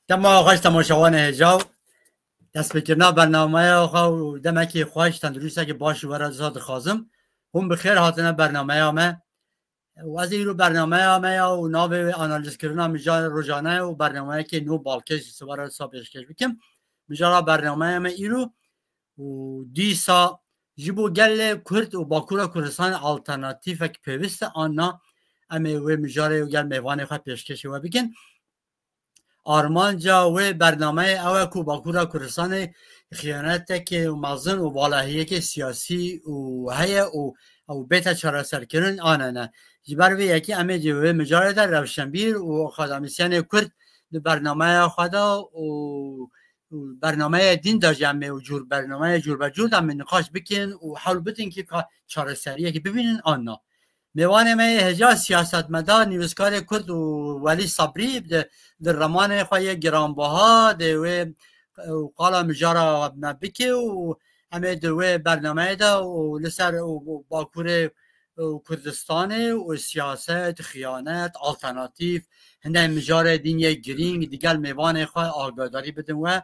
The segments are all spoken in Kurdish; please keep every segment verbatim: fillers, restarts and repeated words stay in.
Dema xweş temaşevanê hêja û destpêkirina bernameya xwe û demekî xweş, tendurîstekî baş û were disa dixwazim. Hûn bi xêr hatine bernameya me. Û ez ê îro bernameya me ya û navê wê analîzkirina mijara rojane û bernameyekê nû balkêş ji were disa pêşkêş bikim. Mijara bernameya me îro û dîsa ji bo gelê Kurd û Bakûra Kurdistanê alternatîfek pêwîst e an na, em ê wê mijarê û gel mêvanê xwe pêşkêşê we bikin. Armanca wê bernameyê ew e ku Bakûra Kurdistanê xiyaneteke mezin û valahiyeke siyasî û heye û ew bête çareserkirin an ne. Ji ber vê yekê em ê di wê mijarê de rewşenbîr û akademîsyenê Kurd di bernameya xwe de û û bernameyê din de jî em ê û cûr, bernameyê cûr be cûr de em ê niqaş bikin û hewl bidin ki ka çareseriyekê bibînin an na. Mêvanê me yê hêja siyasetmedar, nivîskarê Kurd û Welî Sabrî di, di ramanê xwe yê giranbaha dê wê û qala mijara me bike û em ê di wê bernameyê de û li ser û, û Bakurê û Kurdistanê û siyaset, xiyanet, alternatîf, hinek mijarê din yê girîng digel mêvanê xwe agadarî bidin we.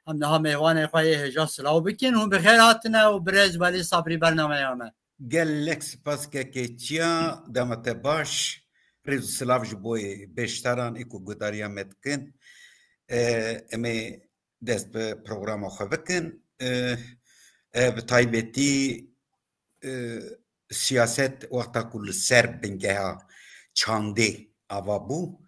Em niha mêvanê xwe yê hêja silav bikin. Hûn bi xêr hatine û birêz Welî Sabrî bernameya me. Gelek spas kekê Çiya, dema te baş. Rêz û silav ji bo beşdaran ê ku gudariya me dikin. E, em ê dest bi programa xwe bikin. E, e, bi taybetî, e, siyaset wexta ku li ser bingeha çandê ava bû,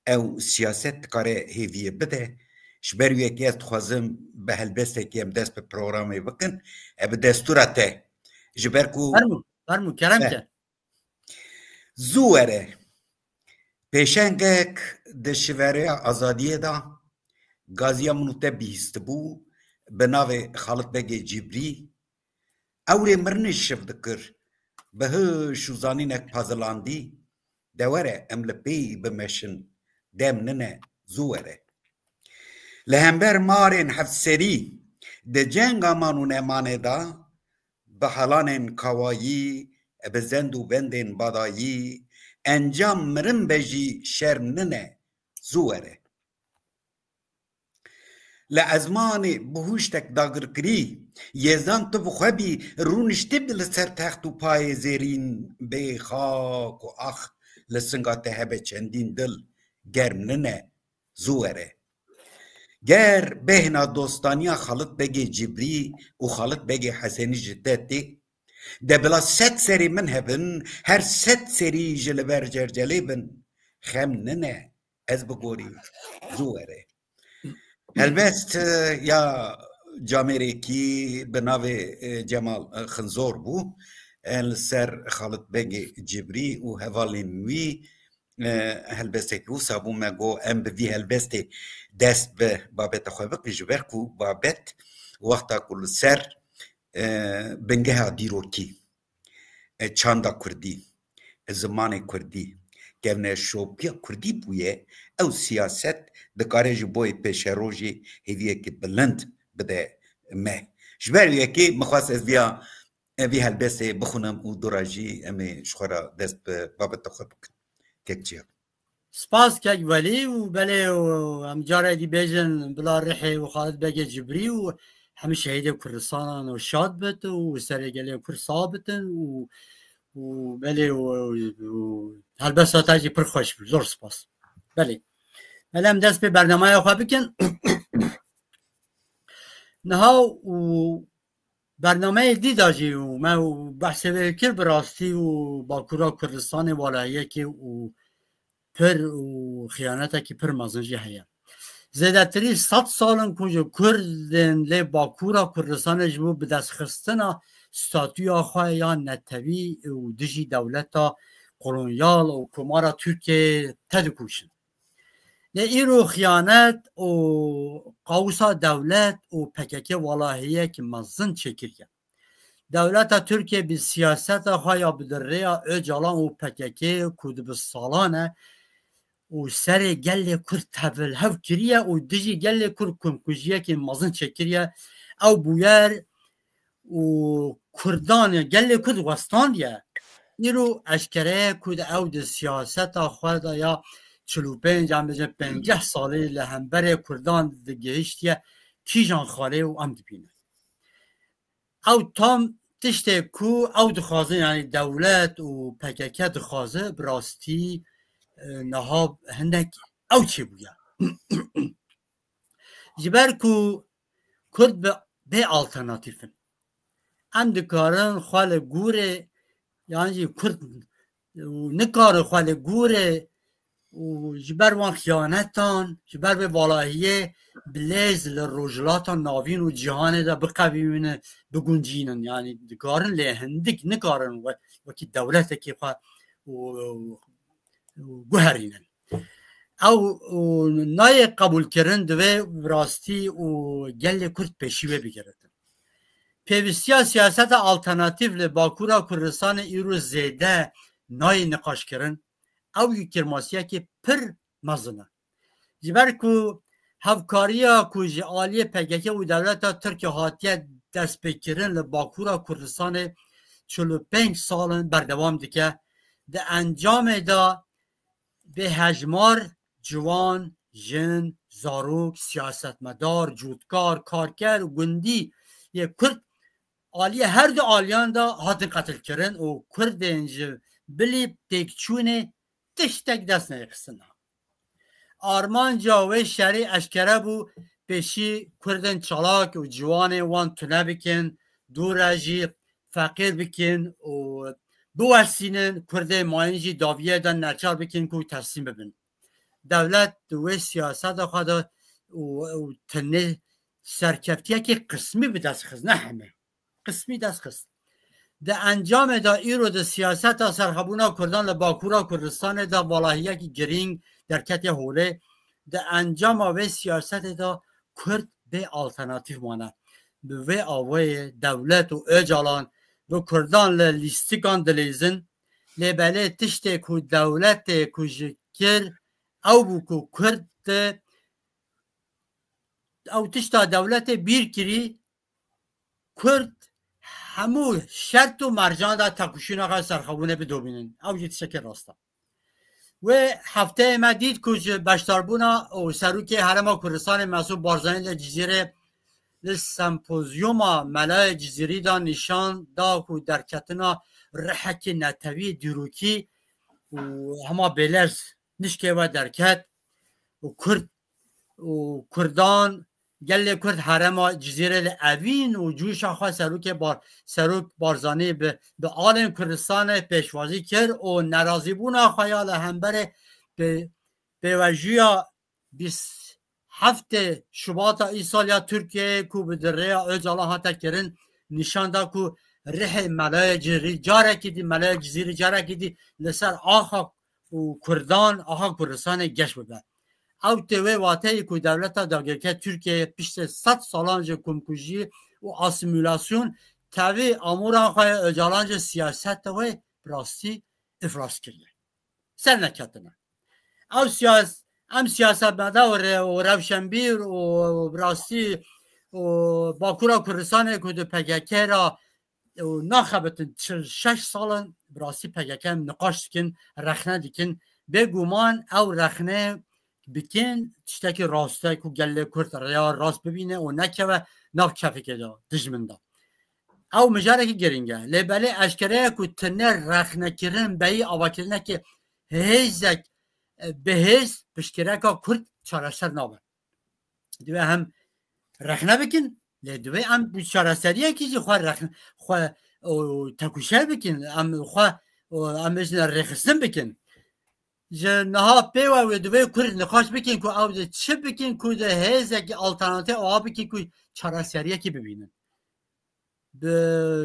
ew siyaset dikare hêviyê bide. Ji ber wê yekê ez dixwazim bi helbestekê em dest bi programê bikin. E, bi destûra te. Ji ber ku Fermû, fermû, kerem Eh. ke. Zû were. Pêşengek di şivereya azadiyê de gaziya min û te bihîstibû, bi navê Xalit Begê Cibrî. Ewrê mirinê şiv dikir, bi hiş û zanînek pazilandî, de were em li pêyî bimeşin, dem nine, zû were. Li hember marên hevserî di cenga man û nemanê de, bi helanên kawayî, bi zend û bendên badayî, encam mirin be jî şerm nine, zû were. Li ezmanê bihuştek dagirkirî, Yêzdan tu bi xwe bî, rûniştibî li ser text û payê zêrîn, bê xak û ax li singa te hebe çendîn dil, germ nine, zû were. Ger bêhna dostaniya Xalit Begê Cibrî û Xalit Begê Hesenî ji te tê, de bila sed serê min hebin, her sed serî ji li ber cercelê bin, xem nine, ez bi gorî zû were. Helbest, e, ya camêrekî bi navê, e, Cemal, e, Xinzor bû. E, li ser Xalit Begê Cibrî û hevalên wî, e, helbestekî wisa bû, me got, em bi vî helbestê dest bi babeta xwe bikin, ji ber ku babet wexta ku li ser, e, bingeha dîrokî, e, çanda kurdî, e, zimanê kurdî, kevneşopiya kurdî bûye, ew siyaset dikare ji bo pêşerojê hêviyekî bilind bide me. Ji ber wê yekê min xwest ez viya, e, vî helbestê bixwînim û dora jî em ê ji xwe re dest bi babeta xwe bikin. Kek Çiya. Spas kek Welî û belê û em carê dî bêjin bila rihê û Xalid Begê Cibrî û hemî şehîdê Kurdistanan û şad bit û serê gelê Kurd sax bitin û, û belê û, û helbesta te jî pir xweş bû. Zor spas. Belê. Belê em dest pê bernameya xwe bikin. Niha û bernameyê dî de jî û me û behsê wê kir, bi rastî û Bakûra Kurdistanê walahiyekê û pir û xiyanetekî pir mezin jî heye. Zêdetirî sed sal in ku ji Kurdên lê Bakûra Kurdistanê ji bo bidestxistina statûya xwe ya netewî û dijî dewleta kolonyal û komara Tirkiyeyê tedikoşin. Lê îro xiyanet û qawsa dewlet û P K K walahiyek mezin çêkiriye. Dewleta Tirkiye bi siyaseta xwe ya bi di rêya Ocalan û P K K ku di bi salan e û serê gelê Kurd tevilhev kiriye û dijî gelê Kurd komkujiyekê mezin çêkiriye. Ew bûyer û Kurdan, gelê Kurd westandiye. Îro eşkere ye ku di ew di siyaseta xwe de ya çil û pênc, em bêjin pêncî salî li hemberê Kurdan digihiştiye kîjan xalê û em dibînin. Ew tam tiştê ku ew dixwazin, yanî dewlet û P K K dixwaze, bi rastî, e, niha hinek ew çêbûye. Ji ber ku Kurd bi, bê alternatîf in. Em dikarin xwe li gorî, yan jî Kurd û nikarin xwe li gorî û ji ber wan xiyanetan, ji ber vê valahiyê bi lez li Rojhilata Navîn û cîhanê de biqevînin, biguncînin. Yanî dikarin, lê hindik nikarin we-, wekî dewletekê xwe û, û guherînin. Ew, û nayê qebûlkirin, divê bi rastî û gelê Kurd pêşî wê bigiritin. Pêvistiya siyaseta alternatîf li Bakûra Kurdistanê îro zêde nayê niqaşkirin. Ew yê kêmasiyekê pir mezin e. Ji ber ku hevkariya ku ji aliyê P K K û dewleta Tirkiyê hatiye destpêkirin li Bakûra Kurdistanê çil û pênc sal in berdewam dike, di encamê de bêhejmar ciwan, jin, zarok, siyasetmedar, cûtkar, karker û gundî yê Kurd aliyê her du aliyan de hatin qetilkirin û Kurdên ji bilî têkçûnê tiştek dest neyxistina. Armanca wê şerî eşkere bû, pêşî Kurdên çalak û ciwanên wan tune bikin, dû re jî feqîr bikin û biwesînin, Kurdên mayîn jî dawiyê de neçar bikin ku teslîm bibin. Dewlet di wê siyaseta xwe de û, û tenê serkeftiyekê qismî bi dest xist, ne heme. Qismî dest xist. Di encamê de îro di siyaseta serxwebûna Kurdan li Bakûra Kurdistanê de valahiyekî girîng derketiye holê. Di encama vê siyasetê de Kurd bê alternatîf mane. Bi vê awayê dewlet û Ocalan bi Kurdan li lîstikan dilîzin. Lê belê tiştê ku dewletê ku ji kir ew bû ku Kurd di ew tişta dewletê bîr kirî, Kurd hemû şert û mercan de tekoşîna xwe serxwebûnê bidomînin. Ew jî tiştekî rast e. Wê hefteyê me dît ku ji beşdarbûna û serokê Herêma Kurdistanê Mesûd Barzanî li Cizîrê li sempozyûma Melayê Cizîrî de nîşan da ku derketina rihekî netewî dîrokî û hema bêlerz nişkê we derket û Kurd û Kurdan, gelê Kurd herêma Cizîrê li evîn û cûşa xwe serokê Bar-, Serok Barzanî bi, bi alên Kurdistanê pêşwazî kir û nerazîbûna xwe ya li hemberê pê-, pêvajoya bîst heftê Şubata îsal ya Tirkiyeyê ku bi di rêya Ocalan hate kirin, nîşan da ku rihê Melayê Cizîrî carekî dî, Melayê Cizîrî carekî dî li ser axa û Kurdan, axa Kurdistanê geş bibe. Ew tê wê wateyê ku dewleta dagirker Tirkiyeyê piştê sed salan ji komkujî û asîmîlasyon tevî amûran xwe ya Ocalan ji siyaseta wê bi rastî iflas kiriye. Ser neketine. Ew siyas-, em siyasetmedar û re-, û rewşenbîr û bi rastî û Bakûra Kurdistanê ku di P K K re û naxebitin çil şeş sal in, bi rastî P K K em niqaş dikin, rexne dikin. Bêguman ew rexne bikin, tiştekî rast e ku gelê Kurd rêya rast bibîne û nekeve nav kefekê de, dijmin de. Ew mijarekî girîng e. Lê belê eşkere ye ku tune rexnekirin beyî avakirinekê hêzek, e, bi hêz piştgirêka Kurd çareser nabe. Divê em rexne bikin, lê divê em bi çareseriyekî jî xwe rexne, xwe, o, tekuşe bikin, em xwe, o, em bêjin rêxistin bikin. Ji niha pê ve wê divê Kurd nîqaş bikin ku ew di çi bikin ku di hêzekî alternatîf ava bikin ku çareseriyekî bibînin. Bi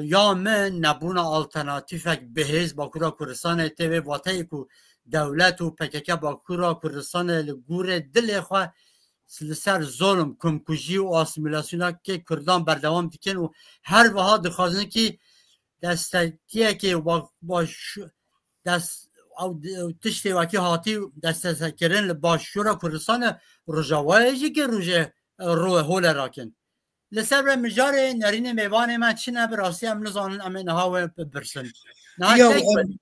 ya min nebûna alternatîfek bihêz Bakûra Kurdistanê tê vê vateyê ku dewlet û P K K Bakûra Kurdistanê li gorî dilê xwe li ser zolm, komkujî û asîmîlasyonekê Kurdan berdewam dikin û her wiha dixwazin kî destekiyekê wa-, baş-, des-, ew di-, ew tiştê wekî hatî destesekirin li başûra Kurdistanê, Rojavayê jî kê rojê, e, ro-, hole rakin. Li ser ve mijarê nerînê mêvanê me çi ne, bi rastî em nizanin, em ê niha we bipirsin. Niha Ya, tek em,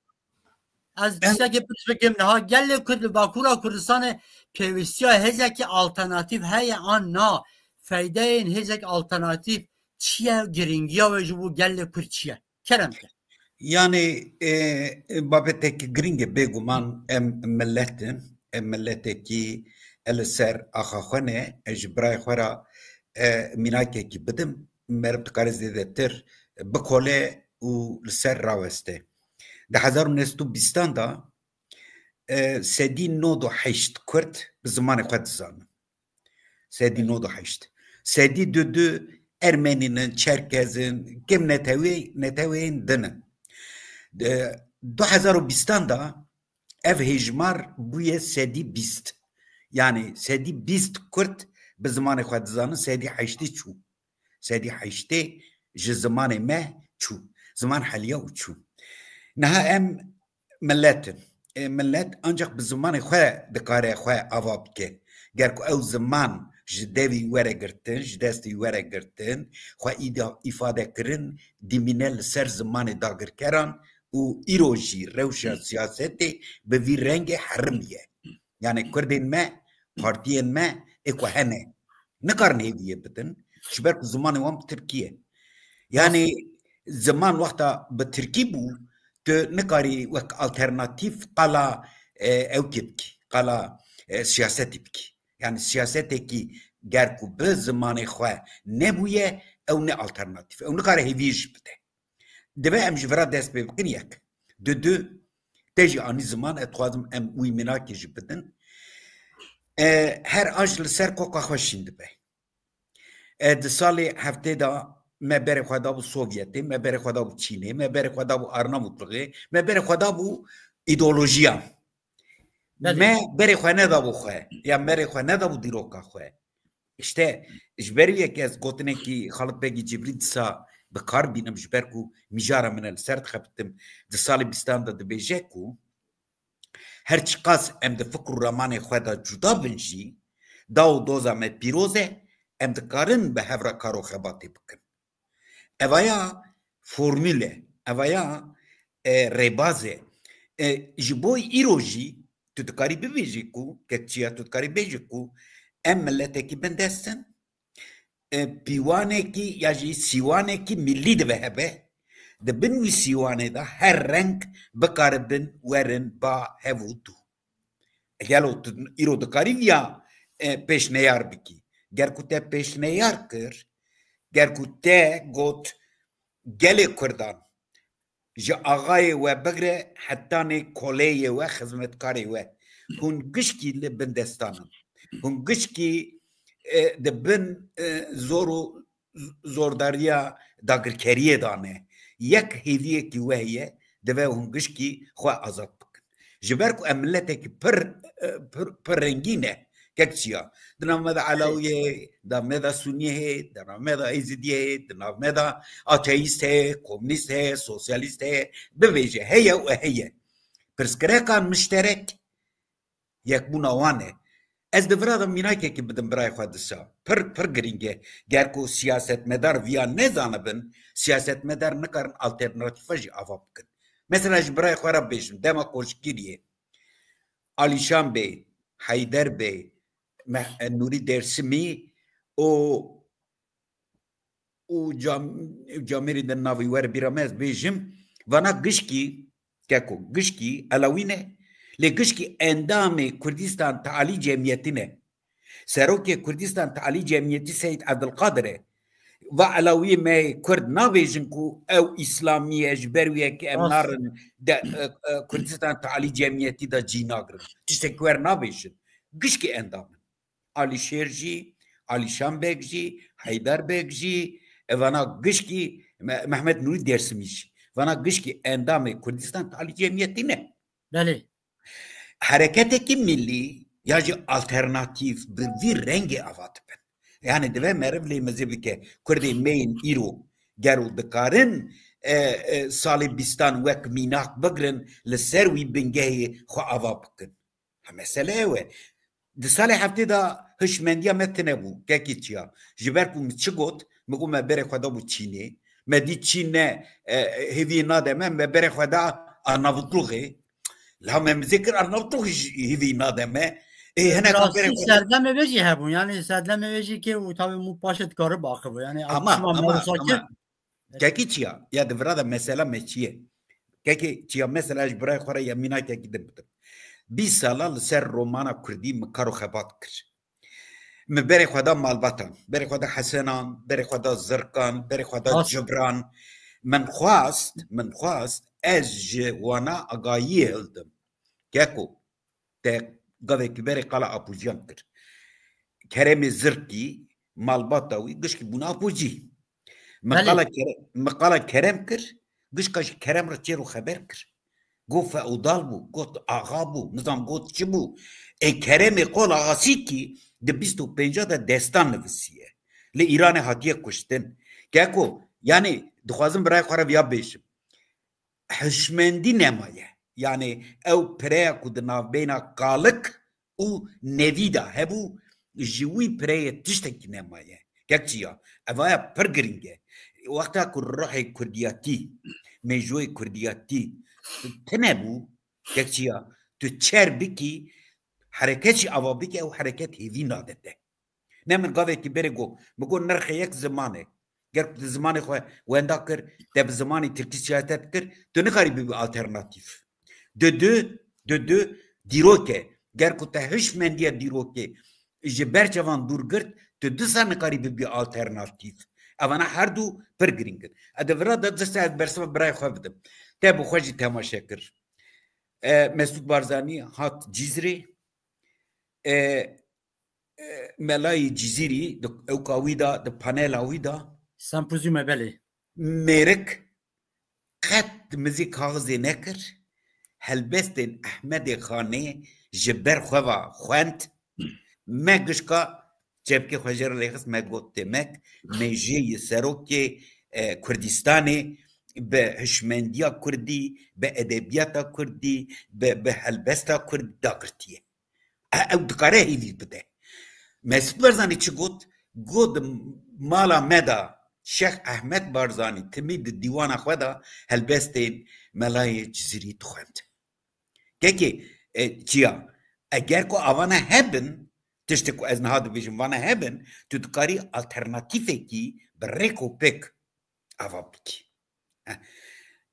Ez tiştekê pişt bikim niha, gelê Kurd li Bakûra Kurdistanê pêwîstiya hêzekî alternatîf heye an na? Feydeyên hêzek alternatîf çi ye? Giringiya wê ji bo gelê Kurd çi ye? Kerem ke. Yani e, e, babetekî giring e, bêguman em millet in. Em milletekî e li ser axa xwe ne. Ez ji birayê xwe re e, mînakekî bidim. Meriv dikare zêdetir bikole û li ser raweste. Di hezar û neh sed û bîstan de e, sedî nod û heşt Kurd bi zimanê xwe dizanin. Sedî nod û heşt. Sedî du du Ermenî in, Çerkez in, kêm netewê, neteweyên din in. Di du hezar û bîstan de ev hêjmar bûye sedî bîst. Yani sedî bîst Kurd bi zimanê xwe dizanin, sedî heştê çû. Sedî heştê ji zimanê me çû. Ziman heliya û çû. Niha em millet in. E, millet ancak bi zimanê xwe dikare xwe ava bike. Ger ku ew ziman ji devî were girtin, ji destî were girtin, xwe îda-, îfade kirin, dimîne li ser zimanê dagirkeran û îro jî rewşa siyasetê bi vî rengê herim ye. Yani Kurdên me, partiyên me ê ku hene, nikarin hêviyê bidin, ji ber ku zimanê wan bi tirkî ye. Yani ziman wexta bi tirkî bû, tu nikarî wek alternatîf qala e, ewkê bikî, qala e, siyasetî bikî. Yani siyasetekî ger ku bi zimanê xwe nebûye, ew ne alternatîf, ew nikare hêviyê jî bide. Divê em ji vira dest pê bikin yek. Di du, te jî anî ziman, ez dixwazim em wî mînakê jî bidin. E, her aj li ser koka xwe şîn dibe. E, di salê heftê de me berê xwe dabû Sovyetê, me berê xwe dabû Çînê, me berê xwe dabû Arnavutluxê, me berê xwe dabû îdeolojiyan. Belê. Me berê xwe nedabû xwe, ya berê xwe nedabû dîroka xwe. İşte ji ber wî yekê ez gotinekî Xalit Begî Civrî disa bi kar bînim, ji ber ku mijara min e, li ser dixebitim, di salê bîstan de dibêje ku her çiqas em di fikr û ramanê xwe de cuda bin jî, da û doza me pîroz e, em dikarin bi hev re kar û xebatê bikin. Evaya formule, evaya e, rêbaz e. E, ji bo îro jî tu dikarî bibêjî ku, kekçiya tu dikarî bêjî ku em miletekî bindest in, e, pîwanekî ya jî sîwanekî millî dibe hebe. Di bin wî sîwanê de her reng bikaribin werin ba hev û tu. Gelo tu îro dikarî viya e, pêşneyar bikî? Ger ku te pêşneyar kir, ger ku te got gelê Kurdan, ji axayê we bigre hetanê koleyê we, xizmetkarê we, hûn gişkî li bin destan in. Hûn gişkî e, di bin e, zor û z-, zordariya dagirkeriyê de ne. Yek hêviyekî we heye, divê hûn gişkî xwe azad bikin. Ji ber ku em miletekî pir, e, pir, pir rengîn e, kek çiya. Di nav me de Elawiyê heye, di nav me de Suniyê heye, di nav me de Êzidiyê heye, di nav me de ateîst heye, komûnîst heye, sosyalîst heye, bibêje, heye û heye. Pirsgirêkan mişterek yekbûna wan e. Ez di vira de mînakekî bidim birayê xwe disa. Pir, pir girîng e. Ger ku siyasetmedar viya nezanibin, siyasetmedar nikarin alternatîfa jî ava bikin. Mesela ji birayê xwe re bêjim, dema Koçgiriyê, Alîşan Bey, Heyder Bey, Meh-, Nûrî Dêrsimî û û cam-, camêrî de navî wer bîra me ez bêjim, vana gişkî, keko, gişkî Elawî ne, lê gişkî endamê Kurdistan Tealî Cemiyetî ne. Serokê Kurdistan Tealî Cemiyetî Seyîd Evdilqadir e. Va Elawiyê me Kurd nabêjin ku ew Îslamî ye, ji ber wî yekê em Rast. narin de, e, e, Kurdistan Tealî Cemiyetî de cî nagirin. Tiştek wer nabêjin. Gişkî endam in. Alîşêr jî, Alîşan Beg jî, Heydar Beg jî, e, vana gişkî Me-, Mehmet Nûrî Dêrsimî jî. Vana gişkî endamê Kurdistan Tealî Cemiyetî ne. Belê. Hereketekî millî ya jî alternatîf bi vî rengê ava dibin. Yani divê meriv lê mezê bike. Kurdê me yên îro gero dikarin, e, e, salê bîstan wek mînak bigrin, li ser wî bingehê xwe ava bikin. Ha, mesele ew e. Di salê heftê de hişmendiya me tune bû. Kekî çiya? Ji ber ku min çi got? Min got me berê xwe da bû Çînê. Me dî Çîn ne, e, hêviyê nade me, me berê xwe da Arnavutluxê. La me mizê kir Arnavutog jî hîvî nade me. Ê, hinek Rastî berê xwe serdemê vê jî hebûn. Yanî serdemê vê jî kê û tabi mû paşê dikare biaxive. Yanî Ama, çima ama, mewsa ama. kir? Kekî çiya? Ya di vira de mesela me çi ye? Kekî çiya mesela ji birayê xwe re ya mînakekî din bidim. Bîst sala li ser romana kurdî min kar û xebat kir. Min berê xwe da malbatan, berê xwe da Hesenan, berê xwe da Zirkan, berê xwe da Rast. Cibran. Min xwest, min xwest ez ji wana agayiyê hildim. Keko, te gavekî berê qala Apojiyan kir. Keremê Zirkî, malbata wî, gişkî bûne Apojî. Min Belê. qala Kere-, min qala Kerem kir, gişka ji Kerem re çêr û xeber kir. Got feodal bû, got axa bû, nizam got çi bû. Ê Keremê qol axasîkî di bîst û pênca de destan nivisiye. Li Îranê hatiye kuştin. Keko, yanî dixwazim birayê xwe re viya bêjim. Hişmendî nemaye. Yanî ew pireya ku di navbeyna kalik û nevî de hebû, ji wî pireyê tiştekî nemaye. Kek çiya? Evaya pir girîng e. Wexta ku ruhê kurdiyatî, mêjoyê kurdiyatî tune bû, kek çiya? Tu çer bikî, hereket jî ava bike, ew hereket hêvî nade te. Ne min gavekî berê got, min got nirxê yek ziman e. Ger tu zimanê xwe wenda kir, te bi zimanê tirkî siyaset kir, tu nikarî bibî alternatîf. Di du, di du dîrok e. Ger ku te hişmendiya dîrokê ji ber çavan dûr girt, tu disa nikarî bibî alternatîf. Evana her du pir girîng in. E, di vira de disa ez bersiva birayê xwe bidim. Te bi xwe jî temaşe kir. E, Mesûd Barzanî hat Cizrê. E, e, Melayê Cizîrî di ewka wî de, di panela wî de Sempozyume belê. mêrik qet mizî kaxizê nekir. Helbestên Ehmedê Xanê ji ber xwe ve xwend. Me gişka çepkê xwe jê re lêxist, me got tê mek, mêjê yê serokê, e, Kurdistanê bi hişmendiya kurdî, bi edebiyata kurdî, bi, bi helbesta kurdî dagirtiye. E, ew dikare hêvî bide. Mesûd Barzanî çi got? Got, mala me de Şêx Ehmed Barzanî timî di dîwana xwe de helbestên Melayê Cizîrî dixwend. Kekê, e, çiya? Eger ku avana hebin, tiştê ku ez niha dibêjim, vana hebin, tu dikarî alternatîfekî bi rêk û pêk ava bikî. Heh.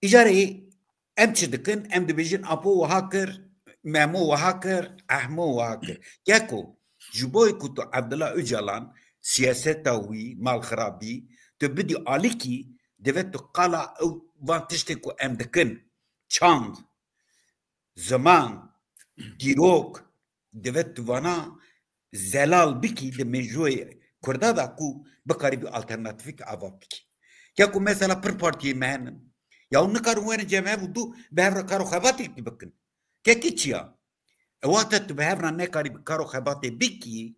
Îcarê em çi dikin? Em dibêjin Apo wiha kir, Memo wiha kir, Ehmo wiha kir. Keko, ji bo ku tu Abdullah Ocalan siyaseta wî, malxirabî, tu bidî alikî, divê tu qala ew van tiştê ku em dikin, çand, ziman, dîrok, divê tu vana zelal bikî di mêjoyê Kurda de ku bikarî bi alternatîfek ava bikî. Ya ku mesela pir partiyê me henin. Ya hûn nikarin werin cem hev û du bi hev re kar û xebatê bikin. Kekî çiya? Ewa te tu bi hev re nekarî bi kar û xebatê bikî,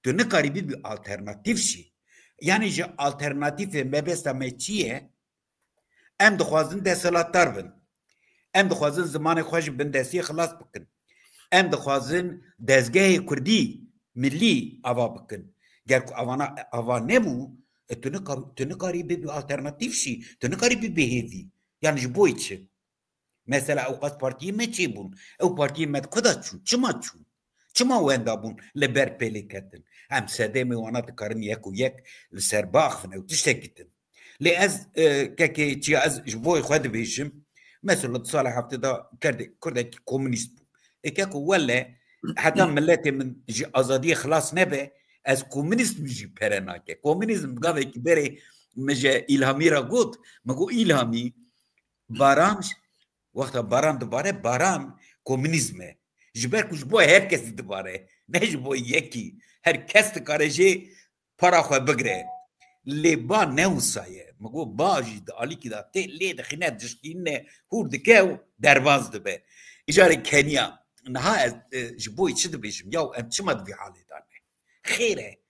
tu nikarî bibî alternatîf jî. Yanî ji alternatîfê mebesta me çi ye? Em dixwazin desthilatdar bin. Em dixwazin zimanê xwe ji bindestiyê xilas bikin. Em dixwazin dezgehê kurdî, milî ava bikin. Ger ku avana, ava nebû, e, tu nikar-, tu nikarî bibî alternatîf jî, tu nikarî bibî hêvî. Yani ji bo çi? Mesela ew qas partiyê me çêbûn. Ew partiyê me di ku de çûn? Çima çûn? Çima wenda bûn li ber pêlê ketin? Em sedemê wana dikarin yek û yek li ser biaxivin, ew tiştekî din. Lê ez, e, kekê çiya ez ji bo xwe dibêjim, mesela di sala heftê de kerdê-, kurdekî komunîst bû. Ê keko wele heta miletê min ji azadiyê xilas nebe, ez komunîst min jî pere nake. Komunîzm gavekî berê min ji Îlhamî re got, min got, Îlhamî, baran, wexta baran dibare, baran komunîzm e. Ji ber ku ji bo her kesî dibare, ne ji bo yekî. Her kes dikare jê para xwe bigire. Lê ba ne wisa ye. Min got, ba jî di alîkî de tê lê dixîne, dişkînine, hûr dike û derbas dibe. Îcarê Kenya, niha ez, e, ji bo çi dibêjim? Yaw em çima di vî halê de ne? Xêr e.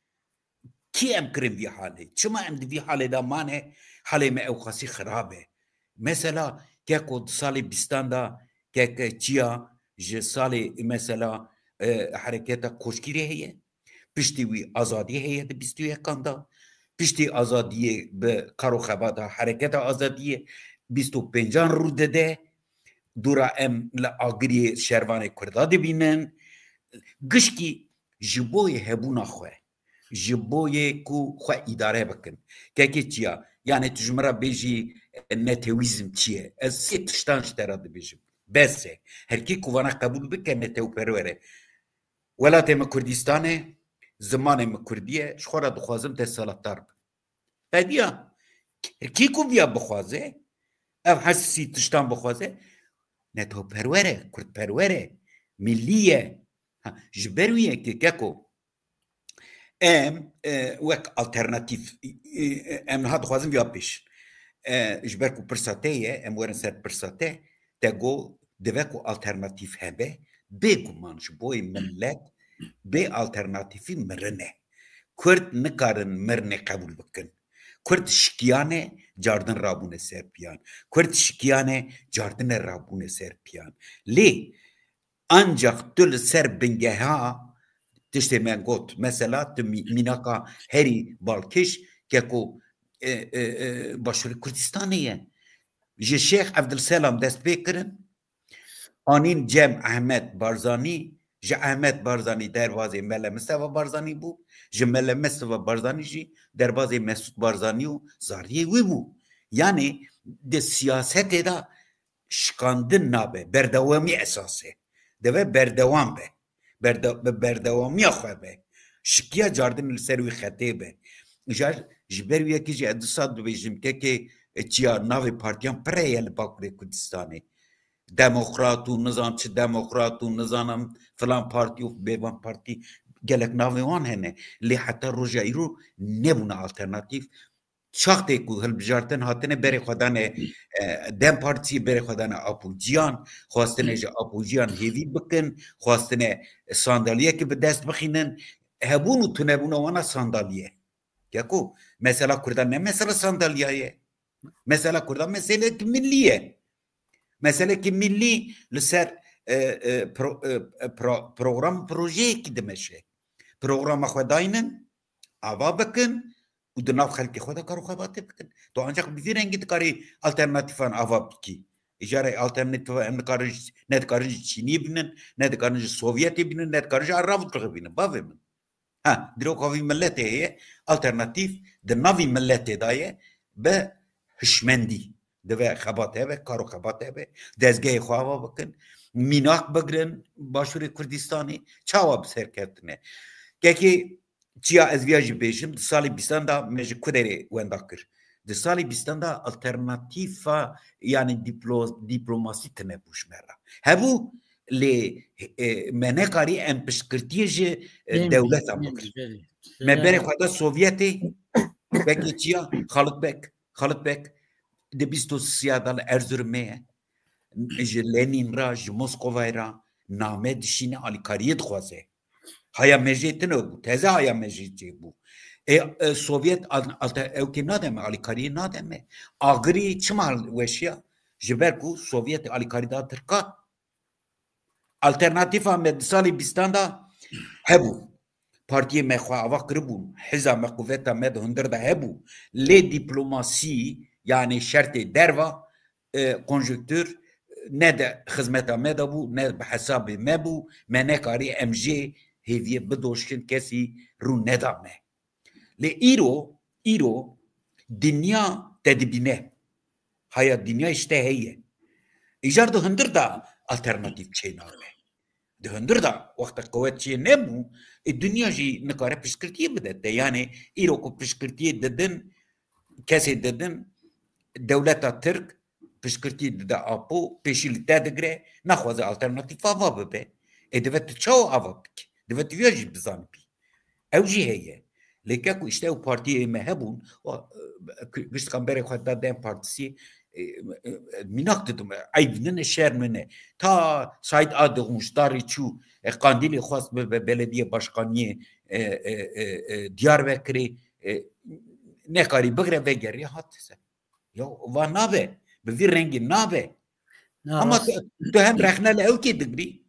Kî em kirin vî halê? Çima em di vî halê de mane? Halê me ew xasî xirab e. Mesela, keko di salê bîstan de, keke çiya ji salê, mesela, e, hereketa Koçgirê heye. Piştî wî azadiyê heye di bîst û yekan de. Piştî azadiyê bi kar û xebata hereketa azadiyê bîst û pêncan rû dide. dûra em li agiriyê şervanê Kurda dibînin. Gişkî ji bo yê hebûna xwe, ji bo yê ku xwe îdare bikin. Kekê çiya? Yani tu ji min re bêjî, e, netewîzm çi ye? Ez sê tiştan ji te re dibêjim. Bes e. Her kê ku vana qebûl bike, netewperwer e. Welatê min Kurdistan e, zimanê min Kurdî ye, ji xwe re dixwazim desthilatdar bim. Qediya. Her kî ku viya bixwaze, ev her sî tiştan bixwaze, netewperwer e, kurdperwer e, millî ye. Ha, ji ber wî yekê keko em, e, wek alternatîf, e, e, em niha dixwazin viya bêjin. E, ji ber ku pirsa te ye, em werin ser pirsa te, te got, divê ku alternatîf hebe, bêguman ji bo yê millet bê alternatîfî mirin e. Kurd nikarin mirinê qebûl bikin. Kurd şikiyane, cardin rabûne ser piyan. Kurd şikiyane, cardine rabûne ser piyan. Lê ancak tu li ser bingeha tiştê me got. Mesela tu mî-, mînaka herî balkêş keko, e, e, e, Başûrê Kurdistanê ye. Ji Şêx Evdilselam dest pê kirin. Anîn cem Ehmed Barzanî, ji Ehmed Barzanî derbazê Mele Mistefa Barzanî bû, ji Mele Mistefa Barzanî jî derbazê Mesûd Barzanî û zariyê wî bû. Yanî di siyasetê de şikandin nabe, berdewamî esas e. Divê berdewam be. Berde-, bi berdewamiya xwe be. Şikiya cardin li ser wî xetê be. Îcar ji ber wî yekê jî ez dîsa dibêjim, kekê, e, çiya navê partiyan pire ye li Bakurê Kurdistanê. Demokrat û nizam çi demokrat û nizanim filan partî û bêvan partî, gelek navê wan hene. Lê heta roja îro nebûne alternatîf. Çaxtê ku hilbijartin hatine berê xwe dane, e, DEM Partiyê, berê xwe dane Apo Ciyan, xwastine ji Apo Ciyan hêvî bikin, xwastine sandaliyekê bi dest bixînin. Hebûn û tunebûna wana sandaliye. Keko, mesela Kurdan ne mesela sandaliya ye. Mesela Kurdan meseleyek millî ye. Meseleyek millî li ser, e, e, pro-, e, e, pro-, program projeyekî dimeşe. Programa xwe daynin, ava bikin û di nav xelkê xwe de kar û xebatê bikin. Tu ancak bi vî rengî dikarî alternatîfan ava bikî. Îcarê alternatîfa em dikarin ji, ne dikarin ji Çînî bînin, ne dikarin ji Sovyetê bînin, ne dikarin ji Arab bînin. Bavê min. Ha, dîroka vî miletê heye, alternatîf di navî miletê de ye, bi hişmendî. Divê xebat hebe, kar û xebat hebe, dezgehê xwe ava bikin, mînak bigirin Başûrê Kurdistanê, çawa bi ser ketine. Kekê çiya ez viya jî bêjim, di salê bîstan de me ji ku derê wenda kir? Di salê bîstan de alternatîfa, yani diplo-, dîplomasî tine bû ji me re. Hebû, lê, e, me nekarî em piştgirtiyê ji, e, Neymiş, dewleta neymiş, bigirin. Belê. Me berê xwe da Sovyetê, belkî çiya, Xalit Bek, Xalit Bek, di bîst û sisiya de li Erzurumê ye. Ji Lenin re, ji Moskovayê re name dişîne, alîkariyê dixwaze. Haya me jê tune bû, teze haya me jê çê bû. E, e, Sovyet al-, alte-, ewkê nade me, alîkariyê nade me. Agirî çima weşiya? Ji ber ku Sovyet alîkarî da Tirka. Alternatîfa me di salê bîstan de hebû. Partiyê me xwe ava kiribûn. Hiza me, quveta me di hundir de hebû. Lê dîplomasî, yani şertê derva, e, konjunktûr ne di xizmeta me de bû, ne bi hesabê me bû. Me nekarî em jê hêviyê bidoşin, kesî rû neda me. Lê îro, îro dinya te dibîne. Haya dinya işte heye. Îcar di hundir de alternatîf çê nabe. Di hundir de wexta qewet çê nebû, e, dinya jî nikare piştgirtiyê bide te. Yani îro ku piştgirtiyê didin, kesê didin, dewleta Tirk piştgirtî dide Apo, pêşî li te digire, naxwaze alternatîfa va bibe. Ê, divê tu çawa ava bikî? Divê tu viya jî bizanibî. Ew jî heye. Lê ke ku işte ew partiyê me hebûn, wa, e, giştikan berê xwe da DEM Partisi, e, e, mînak didim, eyb nine, şerm nine. Ta Saîd Adixunç darî çû, e, Qandîlê xwest bibe belediye başkaniyê, e, e, e, e, Diyarbekirê, e, nekarî bigire, vegerî hat ser. Ya, va nabe. Bi vî rengî nabe. Na, Ama rast. tu, tu hem rexne li ewkê digirî,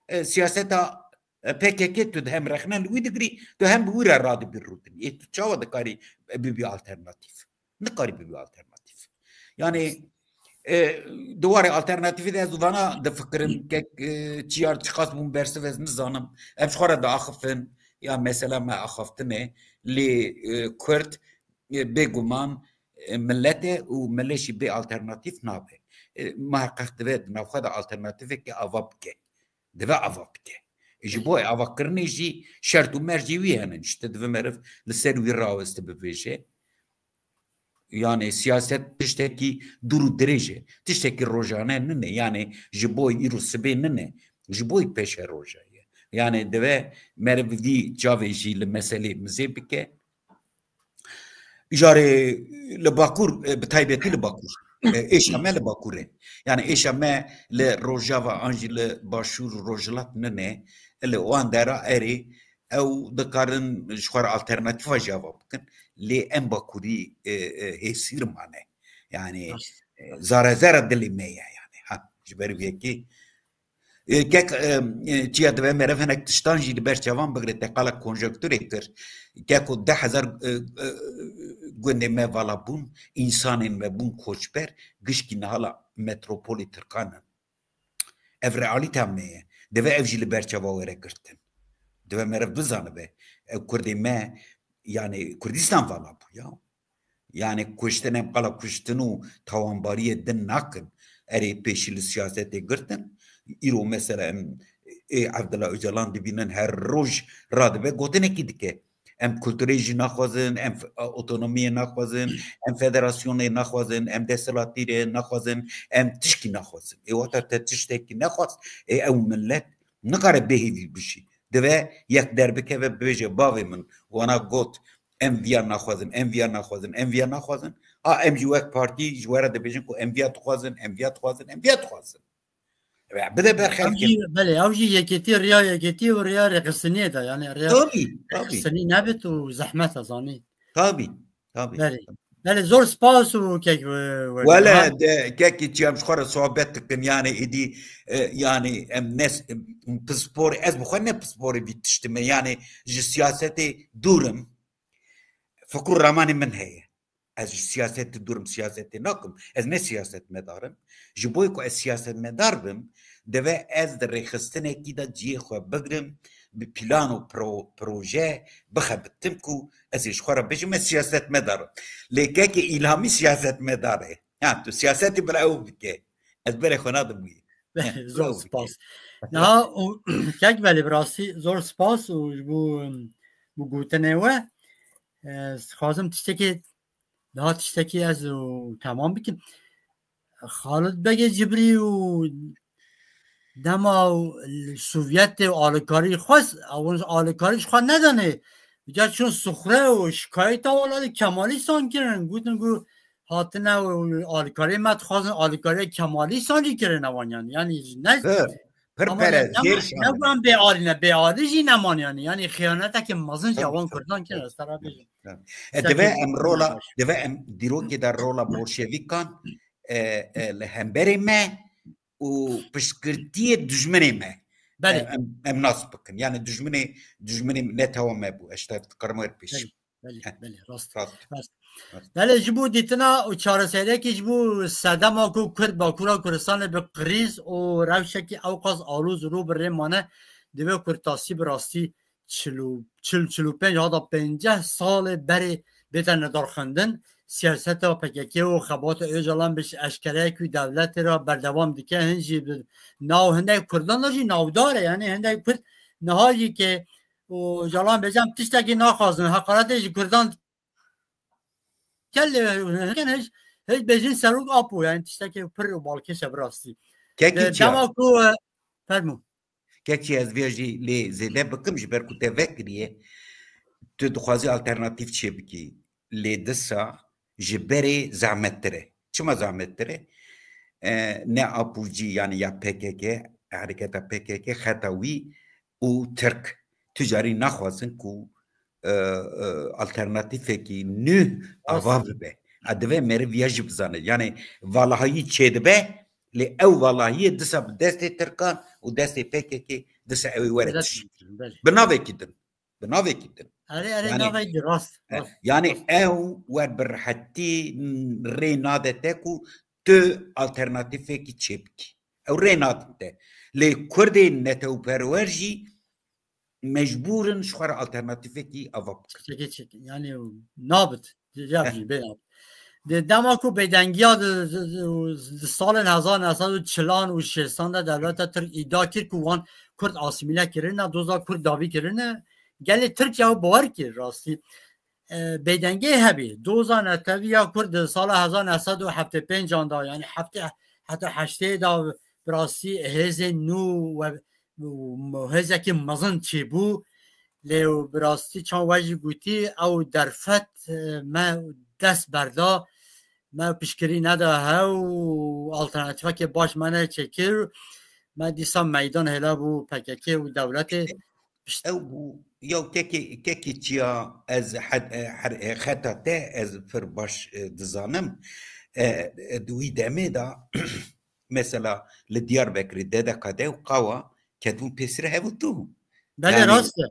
e, siyaseta, e, P K K tu hem rexne li wî digirî, tu hem bi wî re radibî rûtin. Ê tu çawa dikarî bibî alternatîf? Nikarî bibî alternatîf. Yani, E, di warê alternatîfê de ez vana difikirim, kek, e, çiyar çiqas bûn bersiv ez nizanim. Em ji xwe re diaxifin, ya mesela me axaftin e, lê, e, Kurd, e, bêguman, e, millet e û millet jî bê alternatîf nabe. E, muheqeq dibe di navxwe de alternatîfekê ava bike. Dibe ava bike. E, ji bo avakirinê jî şert û mercê wî hene. Ji te dibe meriv li ser wî raweste bibêje. Yani siyaset tiştekî dûr û dirêj e. Tiştekî rojane nine. Yani ji bo îro sibê nine. Ji bo pêşe roja ye. Yani dibe meriv vî çavê jî li meselê mizê bike. Îjarê li Bakur, e, bi taybetî li Bakur. E, êşa me li Bakur e. Yani êşa me li Rojava an jî li Başûr û Rojhilat nine. Li wan dera erê ew dikarin ji xwe re alternatîfa jî ava bikin. Lê em Bakurî, e, e, hêsîr mane. Yani, Rast. e, zare zere dilê me ye yani. Ha, ji ber vê yekê, e, kek, e, e, çiya dibe meriv hinek tiştan jî li ber çavan bigire, te qala konjonkturê kir. Keko deh hezar, e, e, gundê me vala bûn, însanên me bûn koçber, gişkî niha la metropolê Tirkan in. Ev realîta me ye. Dibe ev jî li ber çava were girtin. Dibe meriv bizanibe. Ev Kurdê me, yani Kurdistan vala bû ya. Yani kuştin em qala kuştin û tawanbariyê din nakin. Erê pêşî li siyasetê girtin. Îro mesela em ê Abdullah Öcalan dibînin her roj radibe gotinekî dike. Em kulturê jî naxwazin, em f-, otonomiyê naxwazin, em federasyonê naxwazin, em desthilatî rê naxwazin, em tişkî naxwazin. Ê wata te tiştekî nexwaz, ê ew millet nikare bêhêvî bişî. Dibe yek derbikeve bibêje, bavê min wana got, em viya naxwazin, em viya naxwazin, em viya naxwazin. A em jî wek partî ji we re dibêjin ku em viya dixwazin, em viya dixwazin, em viya dixwazin. Bide ber Ew xelkê. Jî, belê, ew jî yekêtî, riya yekêtî û riya rêxistiniyê de, yani riya Tabii, tabii. rêxistinî nebit û zehmet e, zanî. Tabii, tabii. Belê. Belê, zor spas û kek we-, we-, Wele ha. de, kekî çi em ji xwe re sohbet dikin, yani êdî, e, yani em nes-, em pispor, ez bi xwe ne pisporê vî tiştime, yani ji siyasetê dûr im. Fikr û ramanê min heye. Ez ji siyasetê dûr im, siyasetê nakim. Ez ne siyasetmedar im. Ji bo ku ez siyasetmedar bim, dibe ez di rêxistinekî de cihê xwe bigrim, bi plan û pro-, proje bixebitim ku ez ê ji xwe re bêjim ez siyasetmedar im. Lê kekê Îlhamî siyasetmedar e. Ha, tu siyasetê bila ew bike. Ez berê xwe nadim wî. Heh, Zor bravo. spas. Niha û kek belê bi rastî zor spas û ji bo, bo gotinê we, e, dixwazim tiştekê, daha tiştekî ez û temam bikim. Xalid Begê Cibrî û dema û Sovyetê û alîkarî xwest, ew alîkarî ji xwe nedanê. Ca çûn sixre û şikayeta welatê Kemalîstan kirin. Gotin ku hatine û alîkariyê me dixwazin, alîkariya Kemalîstan jî kirine wan yani. Yani ji ne Pir, pir Ama pere, ne, ne, zêr ne şahane. Wan bêalî ne, bêalî jî neman yani. Yani xiyanetekê mezin jî Tabii, wan tabii, Kurdan kirin, tabii, ez te re tabii, bêjim. tabii. E, Seke dibe em rola, baş. dibe em dîrokê de rola bolşevîkan, e, e, li hemberê me û piştgirtiyê dijminê me, Belê. e, em, em nas bikin. Yani dijminê, dijminê netewa me bû. Ez te dikarim wer pêş. Belê. Belê, Heh. belê, rast. Rast. Rast. Rast. Belê, ji bo dîtina û çareseriyekê ji bo sedema ku Kurd Bakura Kurdistanê bi krîz û rewşekî ewqas alûz rû bi rê mane, divê kurtasî bi rastî çil û, çil, çil û pênc, heta pênceh salê berê bête nedarxwendin. Siyaseta P K K û xebata Ocalan bi eşkereyek wî dewletê re berdewam dike. Hin jî bi nav hindek Kurdan de jî navdar e. Yani hindek Kurd niha jî ke û Ocalan bêje em tiştekî naxwazin, heqaretê ji Kurdan dikin, hiç, hiç bêjin serok Apo, yani tiştekî pir û balkêş e bi rastî. Kekî De-, çi ya? dema ku, e, fermû. Kekî ez vê jî lê zêde bikim, ji ber ku te vekiriye, tu dixwazî alternatîf çê bikî. Lê disa ji berê zehmettir e. Çima zehmettir e? E, ne Apûcî, yani ya P K K, hereketa P K K, xeta wî û Tirk tu carî naxwazin ku, e, e, alternatîfekî nû ava Rast. bibe. A divê meriv ya jî bizane. Yani valahiyî çêdibe, lê ew valahiyê disa bi destê Tirkan û destê P K K disa ew ê were Millet tişt. Belê. Bi navekî din. Bi navekî din. Erê, erê, Yani, navekî rast, e, rast, yani rast. ew wer bi rehetî rê nade te ku tu alternatîfekî çêbikî. Ew rê nadin te. Lê Kurdên netewperwer jî mecbûr in ji xwe re alternatîfekî ava bikin. Tiştekî çêkin. Yani nabit. Ya jî bê nabit. Di dema ku bêdengiya di, di, di, di salên hezar neh sed û çilan û şêstan de dewleta Tirk îdia kir ku wan Kurd asîmîle kirine, doza Kurd dawî kirine, gelê Tirkiye ew bawer kir rastî. E, bêdengê hebî. Doza neteviya Kurd di sala hezar neh sed û heftê pêncan de, yani heftê, heta heştê de bi rastî hêzên nû we û hêzekî mezin çêbû. Lê bi rastî çawa we jî gotî, ew derfet, e, me dest berda, me piştgirî neda hev û alternatîfekê baş me neçêkir. Me dîsa meydan hêla bû P K K û dewletê. Ew bû, ya kekê, kekê çiya ez hed-, e, her, e, xeta te ez pir baş, e, dizanim. E, e, di wî demê de, mesela li Diyarbekirê D D K D û Qawa ketibûn pêsire hev û du. Belê, yani, rast e.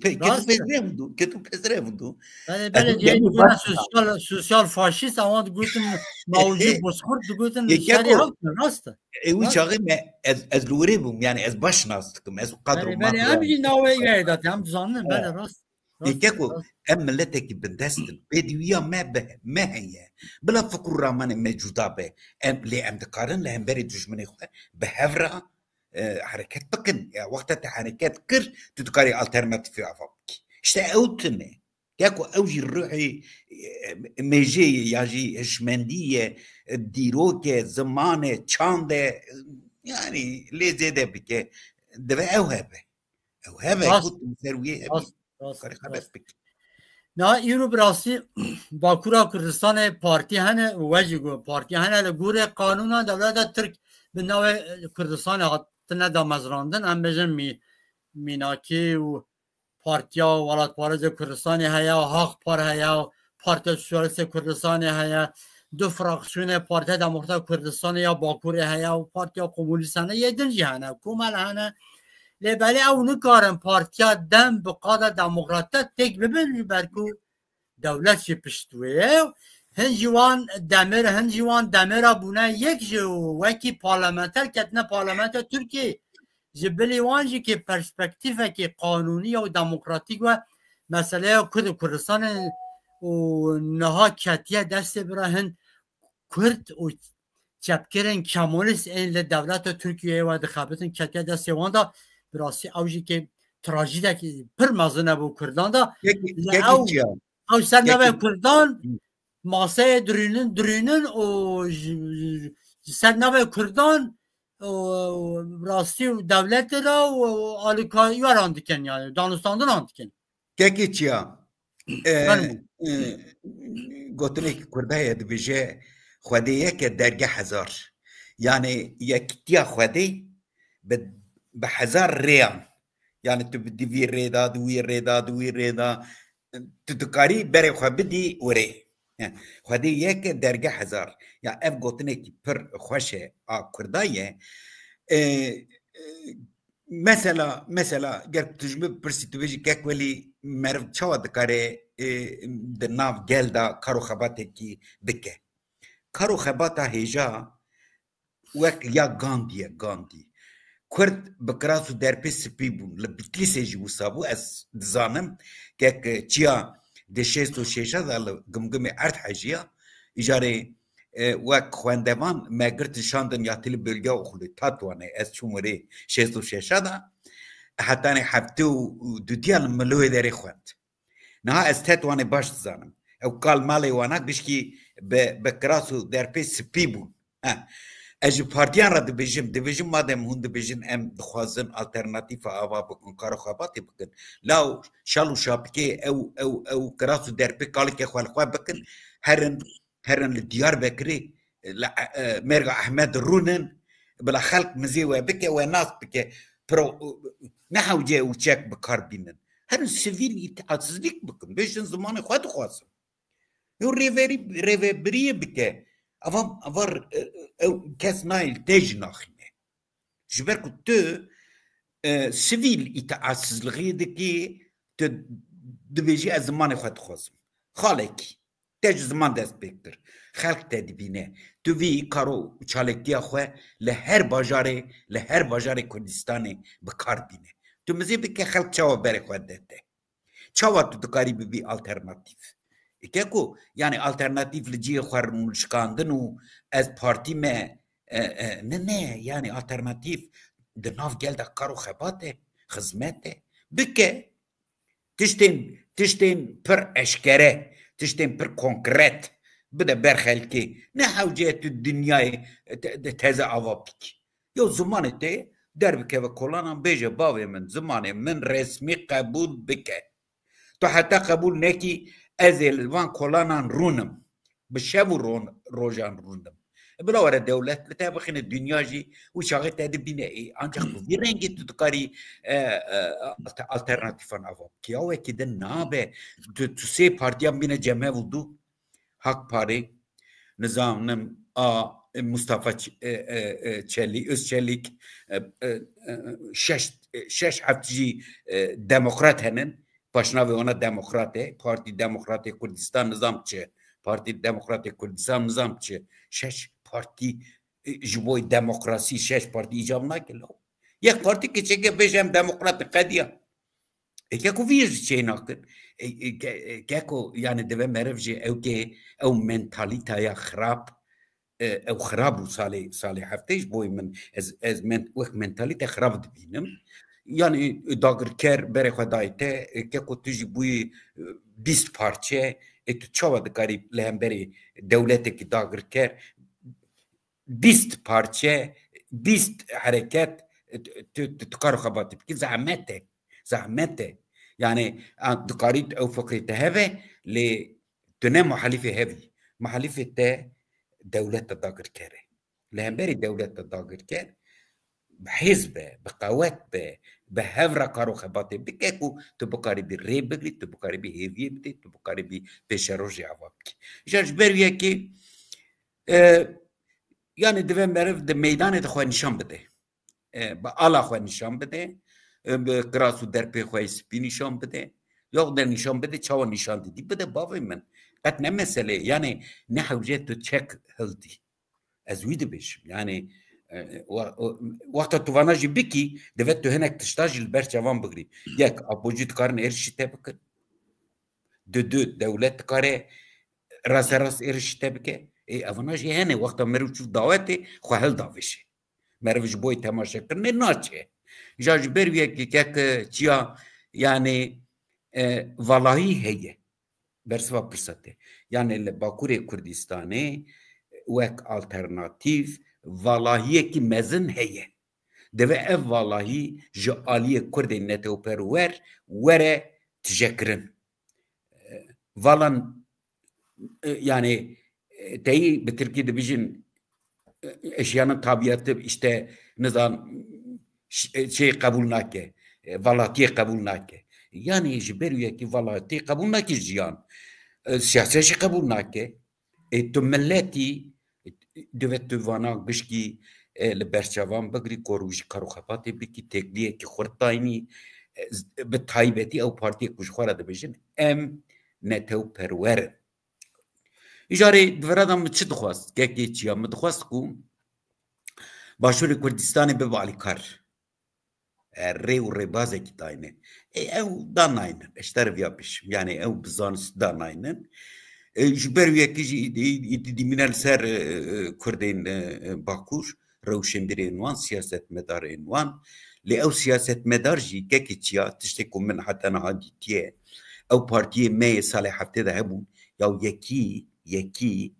Pe-, ketibûn pêsire hev û du, ketibûn pêsire hev û du. Belê, belê, sosyal, sosyal faşîst, awan digotin, Mao jî bozkurt digotin, şerî halk me, rast e. E, wî çaxê me, ez, ez li wirê bûm, yani ez baş nas dikim, ez qadro. Belê, belê, em jî navê wê de, em dizanin, belê, rast. Ê keko, em miletekî bindest in. Pêdiviya me bi me heye. Bila fikr û ramanê me cuda be. Em, lê em dikarin li hemberî dijminê xwe bi hev re, e, hereket bikin. Ya wexta te hereket kir, tu dikarî alternatîfê ava bikî. İşte ew tune. Keko ew jî ruhê, e, mêjê ye ya jî hişmendî ye, e, dîrok e, ziman e, çand e, e, yani lê zêde bike. Divê ew hebe. Ew hebe, rast, ku tu ser wê hebî. Rast, rast, karê xebet rast. Bik. Na, îro bi rastî Bakura Kurdistanê partî hene û we jî got, partî hene li gorê qanûna dewleta Tirk bi navê Kurdistanê hatine damezrandin. Em bêjin mî-, mînakî û Partiya Welatparêzê Kurdistanê heye, Haq Par heye, Partiya Sosyalîstê Kurdistanê heye, du fraksiyonê Partiya Demokrata Kurdistanê ya Bakurê heye û Partiya Komunîst hene, yê din jî hene, komel hene. Lê belê ew nikarin Partiya DEM bi qada demokrata têk bibin, ji ber ku dewlet jî pişt wê ye. Hin jî wan demir, hin jî wan demira bûne yek ji wekî parlamenter ketine parlamentoya Tirkiyeyê. Ji bilî wan jî ki perspektîfekî qanûnî ya û demokratîk ve meseleya Kurd û Kurdistanê û niha ketiye destê bira hin Kurd û çepkirên kemalîst ên li dewleta Tirkiyeyê ve dixebitin ketiye destê wan de, bi rastî ew jî ki trajîdekî pir mezin e bo Kurdan de. Kekî, li kekî ew, çiya? Ew ser navê Kurdan maseyê dirûnin, dirûnin û ji, ji ser navê Kurdan û rastî û dewletê de û alîkarî wan dikin, yani danûstandinan dikin. Kekê çiya? E, e, gotinekî Kurda ye, dibêje, Xwedê yek e, dergeh hezar. Yani yekîtiya Xwedê bi, bi hezar rêyan. Yani tu bi divî rê de, di wî rê de, di wî rê de, tu dikarî berê xwe bidî wirê. Xwedê yek e, dergeh hezar. Ya ev gotinekî pir xweş e, a Kurda ye. E, e, mesela, mesela, ger tu ji min bipirsî, tu bêjî, Kek Welî, meriv çawa dikare, e, di nav gel de kar û xebatekî bike? Kar û xebata hêja wek ya Gandî ye, Gandî. Kurd bi kiras û derpê spî bûn. Li Bitlîsê jî wisa bû, ez dizanim. Kek çiya di şêst û şêşa de li Gimgimê erd hejiya. Îcarê, e, wek xwendevan me girtin şandin ya tili bölge oxulê Tatwanê. Ez çûm wirê şêst û şêşa de. Hetanê heftê û dudiya li Miloyê derê xwend. Niha ez Tetwanê baş dizanim. Ew kal malê wana gişkî bi, bi kiras û derpê spî bûn. He. Ez ji partiyan re dibêjim, dibêjim madem hûn dibêjin em dixwazin alternatîfa ava bikin, kar û xebatê bikin. Law şal û şapikê ew, ew, ew kiras û derpê kalikê xwe li xwe bikin, herin, herin li Diyarbekirê, li, e, Mêrga Ehmed rûnin, bila xelk mizê we bike, we nas bike. Pro, ne hewce û çek bi kar bînin. Herin sivîl îtaatsizlîk bikin, bêjin zimanê xwe dixwazim. Yo rêverî, rêvebiriyê bike. Ava, ava, e, ew kes nayê li te jî naxîne. Ji ber ku tu, e, sivîl îtaatsizlixî dikî, tu dibêjî ez zimanê xwe dixwazim. Xalekî. Te ji ziman dest pê kir. Xelk te dibîne. Tu vî kar û çalaktiya xwe li her bajarê, li her bajarê Kurdistanê bi kar bîne. Tu mizê bike xelk çawa berê xwe de te. Çawa tu dikarî bibî alternatîf? Eke ku, yani alternatîf li cihê xwe rûnişkandin û ez partî me, e, e, ne, ne, yani alternatîf di nav gel de kar û xebat e, xizmet e. Bike. Tiştên, tiştên pir eşkere, tiştên pir konkret bide ber xelkê. Ne hewce tu dinyayê te-, te-, teze ava bikî. Yew zimanê te derbikeve kolanan bêje, bavê min, zimanê min resmî qebûl bike. Tu heta qebûl nekî, ez ê li van kolanan rûnim. Bi şev û ron-, rojan rûnim. Bila were dewlet li te bixîne, dinya jî wî çaxê te dibîne. Ê, ancak bi vî rengî tu dikarî, e, e, alte-, alternatîfan ava bikî. Ya wekî din nabe. Tu, tu sê partiyan bîne cem hev û du. Hak Parê, nizanim a, e, Mustafa Ç-, e, e, e, Çelî-, Özçelîk, e, e, e, şeş, e, şeş heft jî, e, demokrat henin. Paşnavê wana demokrat e. Partî Demokratê Kurdistan nizam çi. Partî Demokratê Kurdistan nizam çi. Şeş partî, e, ji bo demokrasî şeş partî îcab nake lo. Yek partî keçeke bêje em demokrat in, qediya. Ê, keko vî jî çê nakin. Ê, ê, ke-, ê, keko, yani divê meriv jî ew ke, ew mentalîtaya xirab, e, ew xirab û salê, salê heftê ji bo min, ez, ez men-, wek mentalîte xirab dibînim. Yani, e, dagirker berê xwe dayê te, e, keko tu jî bûyî, e, bîst parçe, e, tu çawa dikarî li hemberî dewletekî dagirker bîst parçe, bîst hereket, e, tu, tu, tu kar xebatî bikî, zehmet e, zehmet e. Yani, a, dikarî ew fikrê te heve, lê tu ne muhalîfê hevî. Muhalîfê te dewleta dagirker e. Li hemberî dewleta dagirker bi hêz be, bi qewet be, bi hev re kar û xebatê bike ku tu bikarî bî rê bigirî, tu bikarî bî hêviyê bidî, tu bikarî bî pêşerojê ava bikî. Îcar ji ber wî yekê, e, yani divê meriv di meydanê de xwe nîşan bide. E, bi ala xwe nîşan bide, e, bi kiras û derpê xwe yê spî nîşan bide. Ya de nîşan bide, çawa nîşan didî bide, bavê min. Qet ne mesele, yani ne hewce tu çek hildî. Ez wî dibêjim. Yani, e, wa-, o-, wexta tu vana jî bikî, divê tu hinek tişta jî li ber çavan bigirî. Yek, apojî dikarin êrişî te bikin. Di du, dewlet dikare rasterast êrişî te bike. Ê, evana jî hene, wexta meriv çû dawetê, xwe hildavêje. Meriv ji bo yê temaşekirinê naçe. Îcar ji ber wî yekê kek, e, çiya, yani, e, valahî heye. Bersiva pirsa te. Yani li Bakurê Kurdistanê wek alternatîf valahiyekî mezin heye. Divê ev valahî ji aliyê Kurdên netewperwer were tijekirin. E, valan, e, yani, e, teyî bi tirkî dibijin, e, eşyanın tabiatı işte nizam ş-, e, şey qebûl nake, e, valatiyê qebûl nake. Yani ji ber wî yekî valatiyê qebûl nake jiyan. E, siyaset jî qebûl nake. Ê tu miletî, divê tu vana gişkî, e, li ber çavan bigirî, ku rû jî kar û xebatê bikî, têkliyekî xurt dayînî, e, z-, bi taybetî ew partiyê ku ji xwe re dibêjin, em netewperwer in. Îcarê di vira de min çi dixwest? Kekê çiya min dixwest ku Başûrê Kurdistanê bibe alîkar. E, rê û rêbazekî dayne. E, ew danaynin. Ez ji te re viya bêjim. Yani ew bi zanist danaynin. E, ji ber wî yekê jî îdî, îdî dîmîne li ser, e, e, Kurdên, e, e, Bakur, rewşenbîrên wan, siyasetmedarên wan. Lê ew siyasetmedar jî kekê çiya, tiştê ku min heta niha dîtiye, ew partiyê me yê salê heftê de hebûn, ya yekî, yekî,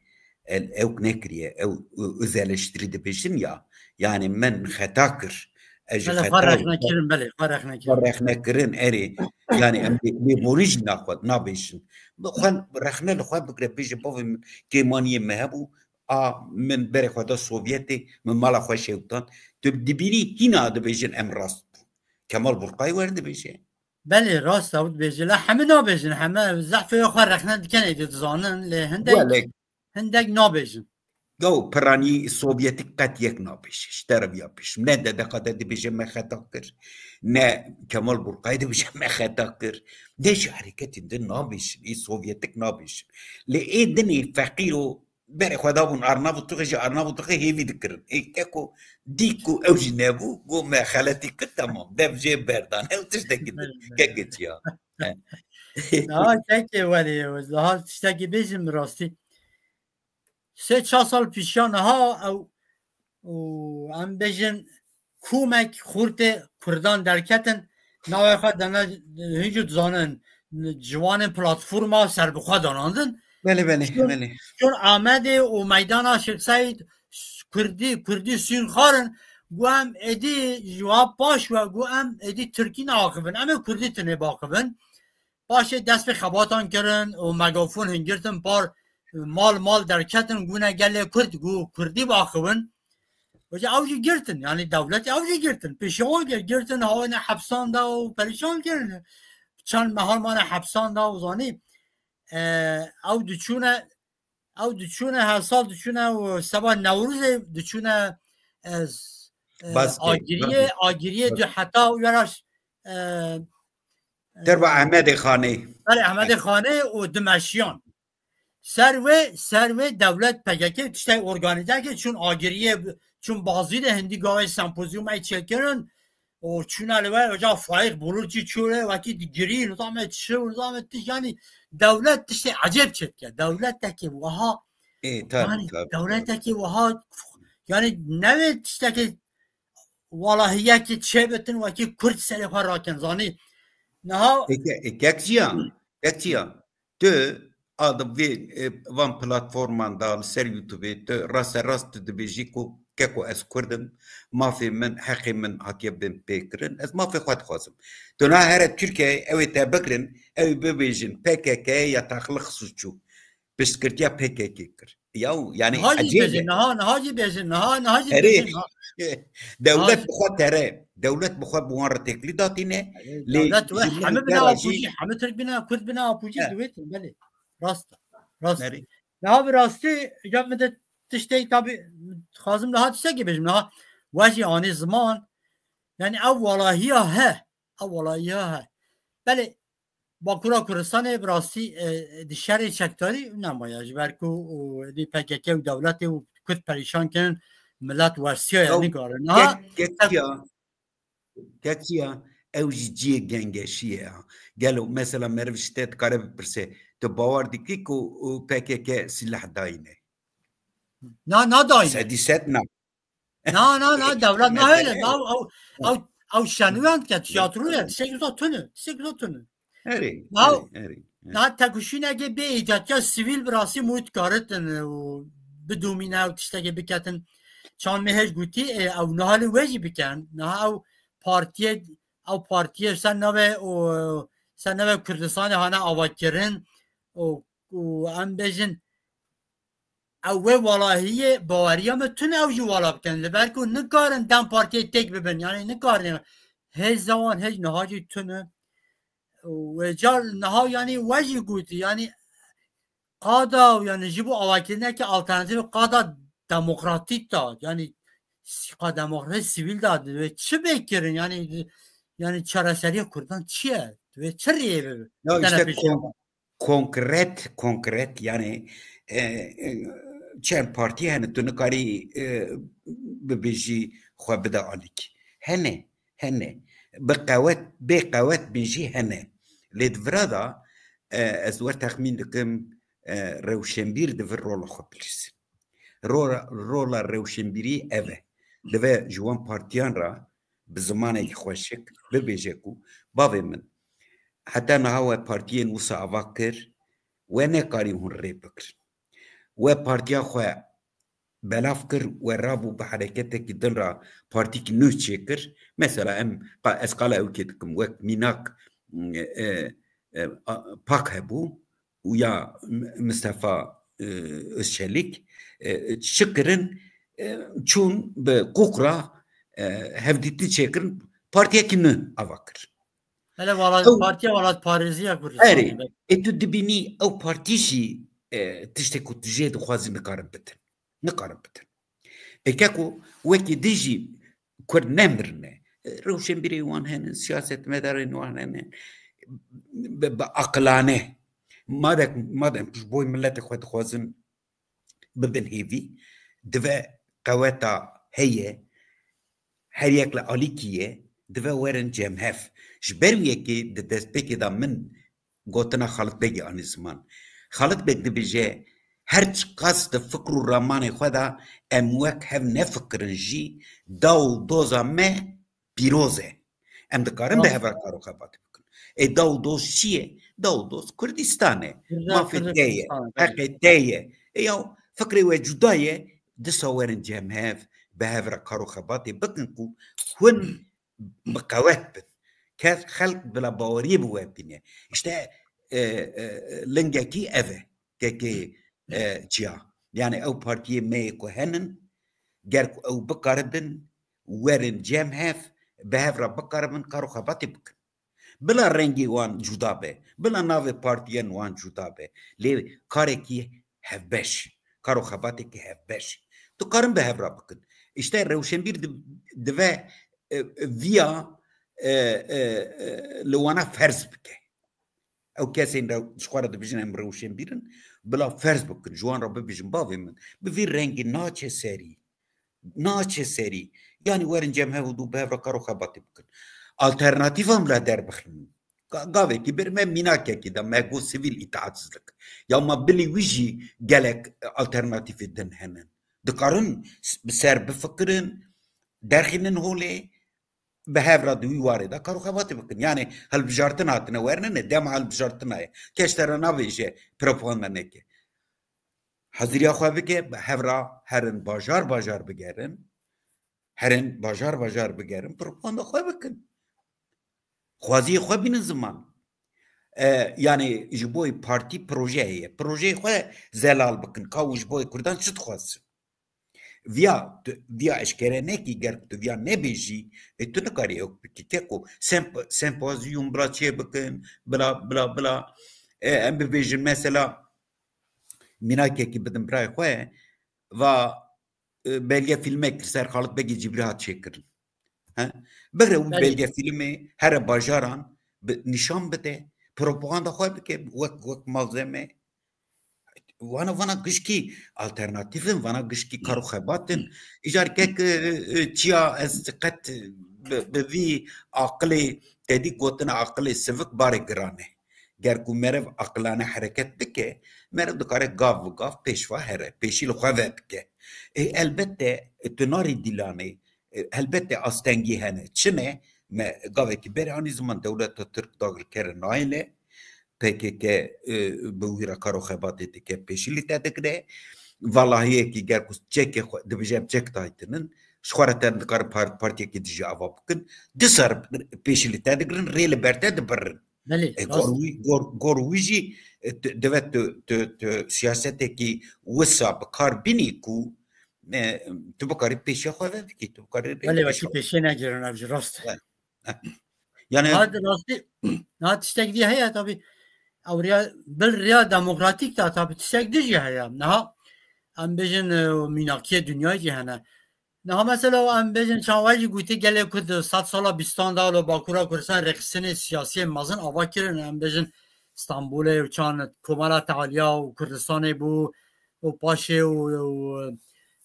el, ew nekiriye, ew, ö-, özelleştirî dibêjin ya. Yani min xeta kir. Ez jî Belê, xwe xeta rexne kirin, belê, xwe rexne kirin. Xwe rexne kirin, erê. Yani em lê, lêborî jî naxwe, nabêjin. Bi xwe rexne li xwe bigire, bêje bavê min kêmaniyê me hebû, a min berê xwe da Sovyetê, min mala xwe şewtan. Tu dibînî hîna dibêjin em rast bû. Kemal Burqay wer dibêje. Belê, rast e, ew dibêje. La hemî nabêjin, hemî zehfê xwe rexne dikin, êdî dizanin, lê hindek, Welek. hindek nabêjin. Gaw piranî Sovyetik qet yek nabêje. Ji te re viya pêşim. Ne D D K D dibêje me xeta kir, ne Kemal Burkay dibêje me xeta kir. Ne ji hereketên din nabêjin. Ê Sovyetik nabêjin. Lê ê dinê feqîr û berê xwe dabûn Arnavutixê, ji Arnavutixê hêvî dikirin. Ê keko dî ku ew jî nebû, got me xeletî kir, temam. Dev jê berdane û tiştekî din. Keke çiya. Daha kekê welê, daha tiştekî bêjim rastî. Sê çar sal pişiya niha ew û em bêjin komek xurtê Kurdan derketin, navê xwe dene, hûn jî dizanin, ciwanên platforma serbixwe danandin. Belê, belê, Çûn, belê. Çûn Amedê û meydana Şêx Seîd Kurdî, Kurdî sûn xwarin, got em êdî ji wa paş we, got em êdî Tirkî neaxivin, em ê Kurdî tinê baxivin. Paşê dest pê xebatan kirin û megafon hingirtin par mal mal derketin, gûne gelê Kurd, gû Kurdî baxivin. Hoca ew jî girtin, yani dewlet ew jî girtin. Pêşiya wan gir-, girtin, hawine hepsan da û perîşan kirin. Çend mehan mane hepsan da û zanî, e, ew diçûne, ew diçûne, her sal diçûne û seba Newrozê diçûne, e, s-, e, Baskê, agiriyê, baskê. Agiriyê Baskê. Di heta wera, e, Derba Ehmedê Xanê. Belê, Ehmedê Xanê û dimeşiyan. Ser wê, ser wê dewlet P K K tiştê organîze kir, çûn agiriyê, çûn Bazîdê hindî gavê sempozyumê çêkirin û çûne li we, oca Faîq Bulutçî çû lê wekî digirî, nizame çi, nizame tişt, yani dewlet tiştê ecêb çêdike. Dewletekê wiha, Ê, tabii, yani tabii, tabii. Dewletekê wiha, yani newê tiştekê walahiyekê çêbitin, wekî Kurd serê xwe rakin, zanî. Niha Ê, ke-, ê, kek çiya, kek çiya. Tu a di vê, e, van platforman da li ser YouTubeê tu raste rast tu dibêjî ku keko ez Kurd im, mafê min, heqê min hatiye bin pê kirin, ez mafê xwe dixwazim. Tu na here Tirkiyeyê ew ê te bigirin, ew ê bibêjin P K K ya taxliq suçu. Piştgirtiya P K K kir. Yaw, yani Niha jî ecêb bêjin, e. Niha, niha jî bêjin, niha, niha jî Erê, bêjin, niha. Dewlet Niha jî bi xwe tere, dewlet bi xwe bi wan re têkilî datîne. Erê, Lê dewlet we ji hemi bine Merkeza jî apûcî, hemi Tirk bine, Kurd bine apûcî He. Divêtin, belê. Rast e, rast e. Erê. Niha bi rastî, ya min de tiştê tabî, dixwazim niha tiştekî bêjim, niha we jî anî ziman, yani ev walahiya he, ev walahiya he. Belê, Bakura Kurdistanê bi rastî, e, di şerê çekdarî nemaye, ji ber ku, û, di P K K û dewletê û Kurd perîşan kirin, milet westiya ye, Ew nikarin. Ha, kek-, kek ya, kek ya, ew jî cihê gengeşî ye ya. Gelo, mesela meriv ji te dikare bipirse, tu bawer dikî ku, û, P K K silah dayîne? Na, nadayîne. Sedî sed na. Na, na, na, dewlet nahêle. Na, ew, ew, ew şenûyan dike, tiyatroya, tiştek wisa tune, tiştek wisa tune. Erê, Na, erê, erê, erê. Na, tekuşînekê bê îcatya sivîl bi rastî mû dikaritin û bidomîne ew tiştekê biketin. Çand mehej gotî, e, ew niha li wê jî bikin. Niha ew partiyê, ew partiyê ser navê û ser navê Kurdistanê hane avakirin û, û em bêjin, ew wê walahiyê baweriya me tune ew jî wala bikin. Li ber ku nikarin dem partiyê têk bibin. Yani nikarin. Hêza wan hêj niha jî tune. Wê car niha yani we jî gotî. Yani qada, yani ji bo avakirineke alternatîf qada demokratîk da. Yani s-, qada demokratîk sivîl da. Wê çi bê kirin? Yani, yani çareseriya Kurdan çi ye? Wê çi rêyê bibe? Ya Dene işte pêşiya kon-, xwe. konkret, konkret, yani, e, e, çend partî hene, tu nikarî, e, bibêjî xwe bide alîk. Hene, hene. Bi qewet, bê qewet bin jî hene. Lê di vira de, e, ez wer texmîn dikim, e, rewşenbîr divir rola xwe bilîzin. Rola, rola rewşenbîrî ev e. Divê ji wan partiyan re bi zimanekî xweşik bibêje ku bavê min, heta niha we partiyên wisa ava kir, we nekarî hûn rê bigirin. We partiya xwe belav kir, we rabû bi hereketekî din re partîkî nû çêkir. Mesela em, qa-, ez qala ewkê dikim, wek mînak, e, e, a, pak hebû, û ya M-, Mistefa, e, Özçelik, e, çi kirin, e, çûn bi Qûqra, e, hevdîtin çêkirin, partiyekî nû ava kir. Hele welat, Ew partiya welatparêziya Kurdistanê Erê, be. ê tu dibînî ew partî jî, e, tiştê ku tu jê dixwazî nikarin bitin. Nikarin bidin. Ê keko wekî din jî Kurd nemirine. Rewşenbîrê wan hene, siyasetmedarên wan hene. Bi, bi aqilane. Madem, madem ji bo miletê xwe dixwazin bibin hêvî, dive qeweta heye, her yek li alîkî ye, dive werin cem hev. Ji ber wî yekê di destpêkê de min gotina Xalit Begê anî ziman. Xalit Beg dibêje, her çiqas di fikr û ramanê xwe de em wek hev nefikirin jî, daw û doza me pîroz e. Em dikarin bi hev re kar û xebatê bikin. Ê daw û doz çi ye? Daw û doz Kurdistan e. Mafê te ye, heqê te ye. Ê ya fikrê we cuda ye, disa werin cem hev, bi hev re kar û xebatê bikin ku hûn bi qewet bin. Kes, xelk bila baweriyê bi we bîne. İşte, e, e, lingekî ev e. Kekê, e, çiya. Yani ew partiyê me yê ku henin, ger ku ew bikaribin, werin cem hev, bi hev re bikaribin, kar û xebatê bikin. Bila rengê wan cuda be, bila navê partiyên wan cuda be. Lê karekî hevbeş, kar û xebatekî hevbeş. Dikarin bi hev re bikin. İşte rewşenbîr di-, dive, e, e, viya, e, e, e, li wana ferz bike. Ew kesên re ji xwe re dibêjin em rewşenbîr in, bila ferz bikin, ji wan re bibêjin, bavê min, bi vî rengî naçe serî. Naçe serî. Yanî werin cem hev û dû bi hev re kar û xebatê bikin. Alternatîfa bila derbixînin. Ga-, gavekî bir me mînakekî de me got sivîl îtaatsizlik. Ya ma bilî wî jî gelek alternatîfê din hene. Dikarin s-, bi ser bifikirin, derxînin holê, bi hev re di wî warê de kar û xebatê bikin. Yani hilbijartin hatine, werine ne, dema hilbijartina ye. Kes te re nabêje propaganda neke. Haziriya xwe bike, bi hev re herin bajar bajar bigerin. Herin bajar bajar bigerin, propaganda xwe bikin. Xwaziyê xwe bînin ziman. E, yani ji bo partî proje heye. Projeyê xwe zelal bikin. Ka û ji bo Kurdan çi dixwazin? Viya, tu, viya eşkere nekî, ger tu viya nebêjî, e, tu nikarî ew bikî. Keko semp-, sempozyum bila çê bikin, bila, bila, bila. E, em bibêjin mesela, mînakekî bidim birayê xwe, va, e, belge filmek li ser Xalit Begê Cibrî hat çêkirin. He? Bigre wî belge filmê here bajaran bi, nîşan bide, propaganda xwe bike wek, wek malzeme. Vana, vana gişkî alternatîf in, vana gişkî kar û xebat in. Îcar kek, e, e, çiya ez qet bi, bi vî aqilê, te dî gotina aqilê sivik barê giran e. Ger ku meriv aqilane hereket bike, meriv dikare gav bi gav pêş ve here, pêşî li xwe ve bike. Ê, elbette, tu narî dîlanê, e, elbette astengî hene. Çi ne? Me gavekî berê anî ziman dewleta Tirk dagirker e nayêle, P K K, e, bi wî re kar û xebatê dike, pêşî li te digire. Valahiyekî ger ku çekê xwe, dibêje em çek daytinin, ji xwe re te dikarin par-, partiyekî dijî ava bikin. Di ser pêşî li te digirin, rê li ber te dibirin. Belê, E, gor rast. wî, gor, gor wî jî, e, tu, divê tu, tu, tu siyasetekî wisa bi kar bînî ku, e, tu bikarî pêşiya xwe ve bikî, tu bikarî rê Belê, pêşiya wekî pêşiya negirin ev jî rast. Evet. Yani Hadi rastî, ha tiştek diye heye tabii. Ew riya, bil riya demokratîk de tabii tiştek dijî heye. Niha em bêjin, e, mînakiye dinyayê jî hene. Niha mesela em bêjin çawa jî gotî gelê Kurd sed sala bîstan de li Bakûra Kurdistan rêxistinê siyasiyê mezin ava kirin. Em bêjin Stenbolê û çan Komara Tealiya û Kurdistanê bû û paşê û, û,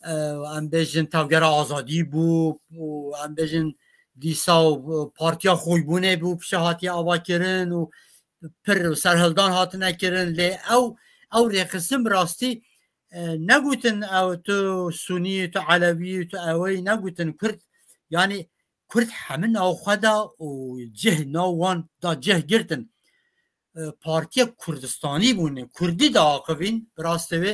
e, em bêjin Tevgera Azadî bû û em bêjin dîsa û Partiya Xoybûnê bû, pişe hatiye ava kirin û pir serhildan hatine kirin. Lê ew, ew rêxistin bi rastî, e, negotin ew tu Sunî, tu Elewî, tu ewey negotin Kurd. Yanî Kurd hemin nav xwe da û cih nav wan da cih girtin. E, Partiya Kurdistanî bûne, Kurdî da aqivîn, bi rastê wê.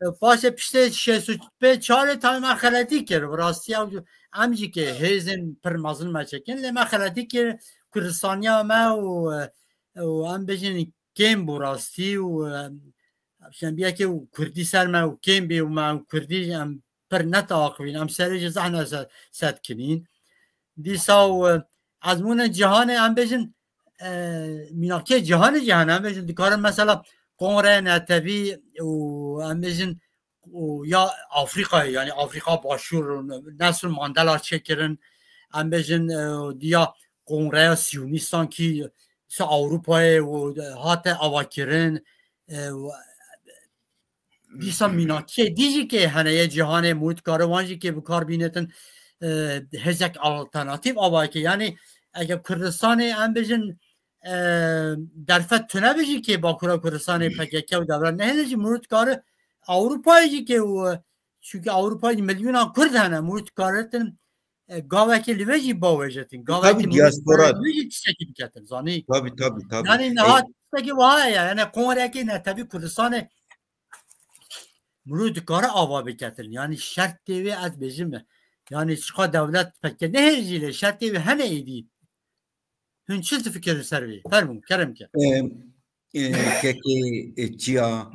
E, paşê piştê şêst û pênc çarê tabi me xeletî kir, bi rastî ew, em jî ke hêzên pir mezin me çekin, lê me xeletî kir, Kurdistaniya me û, e, û em bêjin kêm bû rastî û, e, şembiyekê û Kurdî ser me û kêm bî û me û Kurdî em pir net aqivîn, em serê jî zehne se-, setkinîn. Dîsa û, e, ezmûnên cîhanê em bêjin, e, mînakçeyê cîhanê jî hene, em bêjin dikarin mesela kongre netewî û em bêjin û ya Afrîkayê, yanî Afrîka Başûr, Nelson Mandela çêkirin, em bêjin, e, diya Kongreya Siyonîstan kî se Ewropayê û hate avakirin, e, û dîsa mînakiyê dî jî kê hene yê cîhanê, mû dikare wan jî kê bi kar bînetin, e, hêzek alternatîf avayekê. Yanî eger Kurdistanê em bêjin, e, derfet tune be jî kê Bakura Kurdistanê P K K û devre nehêle jî mû dikare Ewropayê jî kê û, çunkî Ewropayê milyona Kurd hene, mû dikaritin, e, gavekê li vê jî bawêjetin. Gavekê Tabî, mû diaspora. Li vê jî tiştekî biketin, zanî? Tabî, tabî, tabî. Yanî E, niha tiştekî wiha ye, yanî kongrekê netewî Kurdistanê mirov dikare ava biketin. Yanî şertê wê ez bêjim e. Yanî çiqa dewlet peke nehêjî lê şertê wê hene êdî. Hûn çi difikirin ser wê? Fermû, kerem ke. E, e, kekê, e, çiya,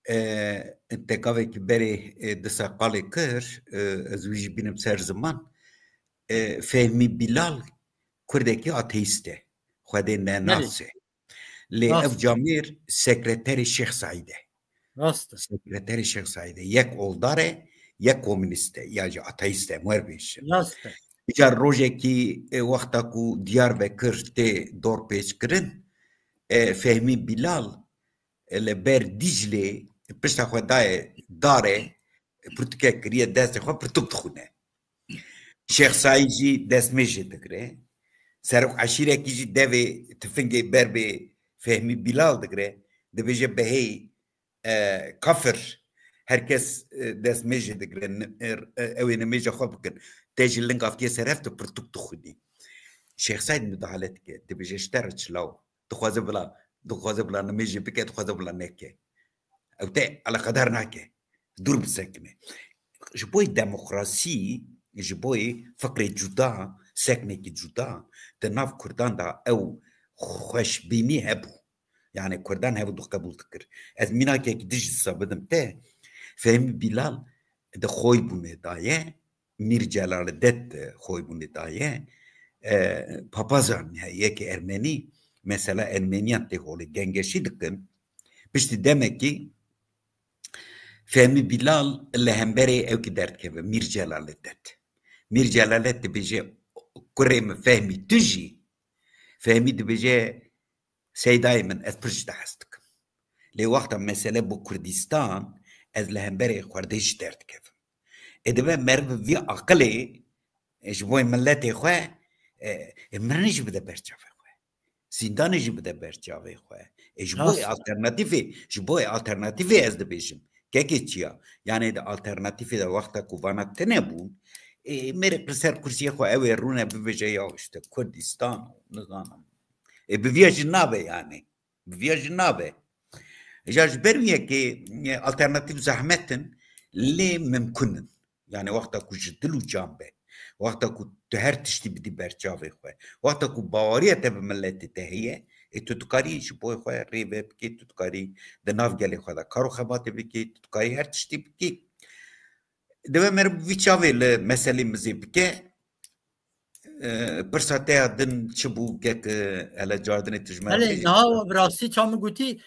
e, tekavekî berê, e, disa qalê kir, e, ez wî jî bînim ser ziman. E, Fehmî Bilal Kurdekî ateîst e. Xwedê nenas e. Lê Rast. ev camêr sekreterê Şêx Saîd e. Rast e. Sekreterê Şêx Saîd e. Yek oldar e, yek komûnîst e, ya jî ateîst e, wer bêjin. Rast e. Îcar rojekî, e, wexta ku Diyarbekir tê dorpêçkirin, e, Fehmî Bilal, e, li ber Dîclê pişta xwe daye darê, pirtûkek kiriye destê xwe, pirtûk dixwîne. Şêx Saîd jî destmêjê digire. Serok eşîrekî jî devê tifingê ber bê Fehmî Bilal digire. Dibêje, behey, e, kafir. Her kes, e, destmêjê digire. N-, e, e, ew ê nimêja xwe bikin. Te ji linga vê ser hev tu pirtûk dixwînî. Şêx Saîd mudahale dike. Dibêje, ji te re çi law. Dixwaze bila, dixwaze bila nimêjê bike, dixwaze bila neke. Ew te eleqedar nake. Dûr bisekine. Ji bo yê demokrasî, ji bo yê fikrê cuda, seknekî cuda, di nav Kurdan de ew xweşbînî hebû. Yani Kurdan hev dixwe qebûl dikir. Ez mînakekî dij disa bidim te, Fehmî Bilal di xoybûnê daye, Mîr Celaledet, e, xoybûnê daye. E, papazan heye yekê ermenî, mesela ermeniyan tê holê gengeşî dikin. Piştî demekî Fehmî Bilal li hemberê ew kî derdikeve, Mîr Celaledet. Mîr Celalet dibêje, kurê min Fehmî tu jî. Fehmî dibêje, Seydayê min, ez pir ji te hez dikim. Lê wexta mesele bo Kurdistan, ez li hemberê xwerdê jî derdikevim. Ê dibe meriv vî aqilê, e, ji bo miletê xwe, e, e, mirinê jî bide ber çavê xwe. Zîndanê jî bide ber çavê xwe. E, ji bo Rast. alternatîfê, ji bo alternatîfê ez dibêjim. Kekê çiya? Yani di alternatîfê de wexta ku vana tune bûn, e, mêrik li ser kursiyê xwe ew ê rûne bibêje ya işte Kurdistan, nizanim. E, bi viya jî nabe yani. Bi viya jî nabe. Ja ji ber wî yekê, e, alternatîf zehmet in, lê mimkun in. Yani wexta ku ji dil û can be, wexta ku tu her tiştî bidî ber çavê xwe, wexta ku baweriya te bi miletê te heye, ê tu dikarî ji bo xwe rê ve bikî, tu dikarî di nav gelê xwe de kar û xebatê bikî, tu dikarî her tiştî bikî. Divê meriv vî çavê li meselê mizê bike. E, pirsa te ya din çi bû, kek, e, hele cardinê tu ji me re Belê, bêjî? Niha bi rastî ça min gotî,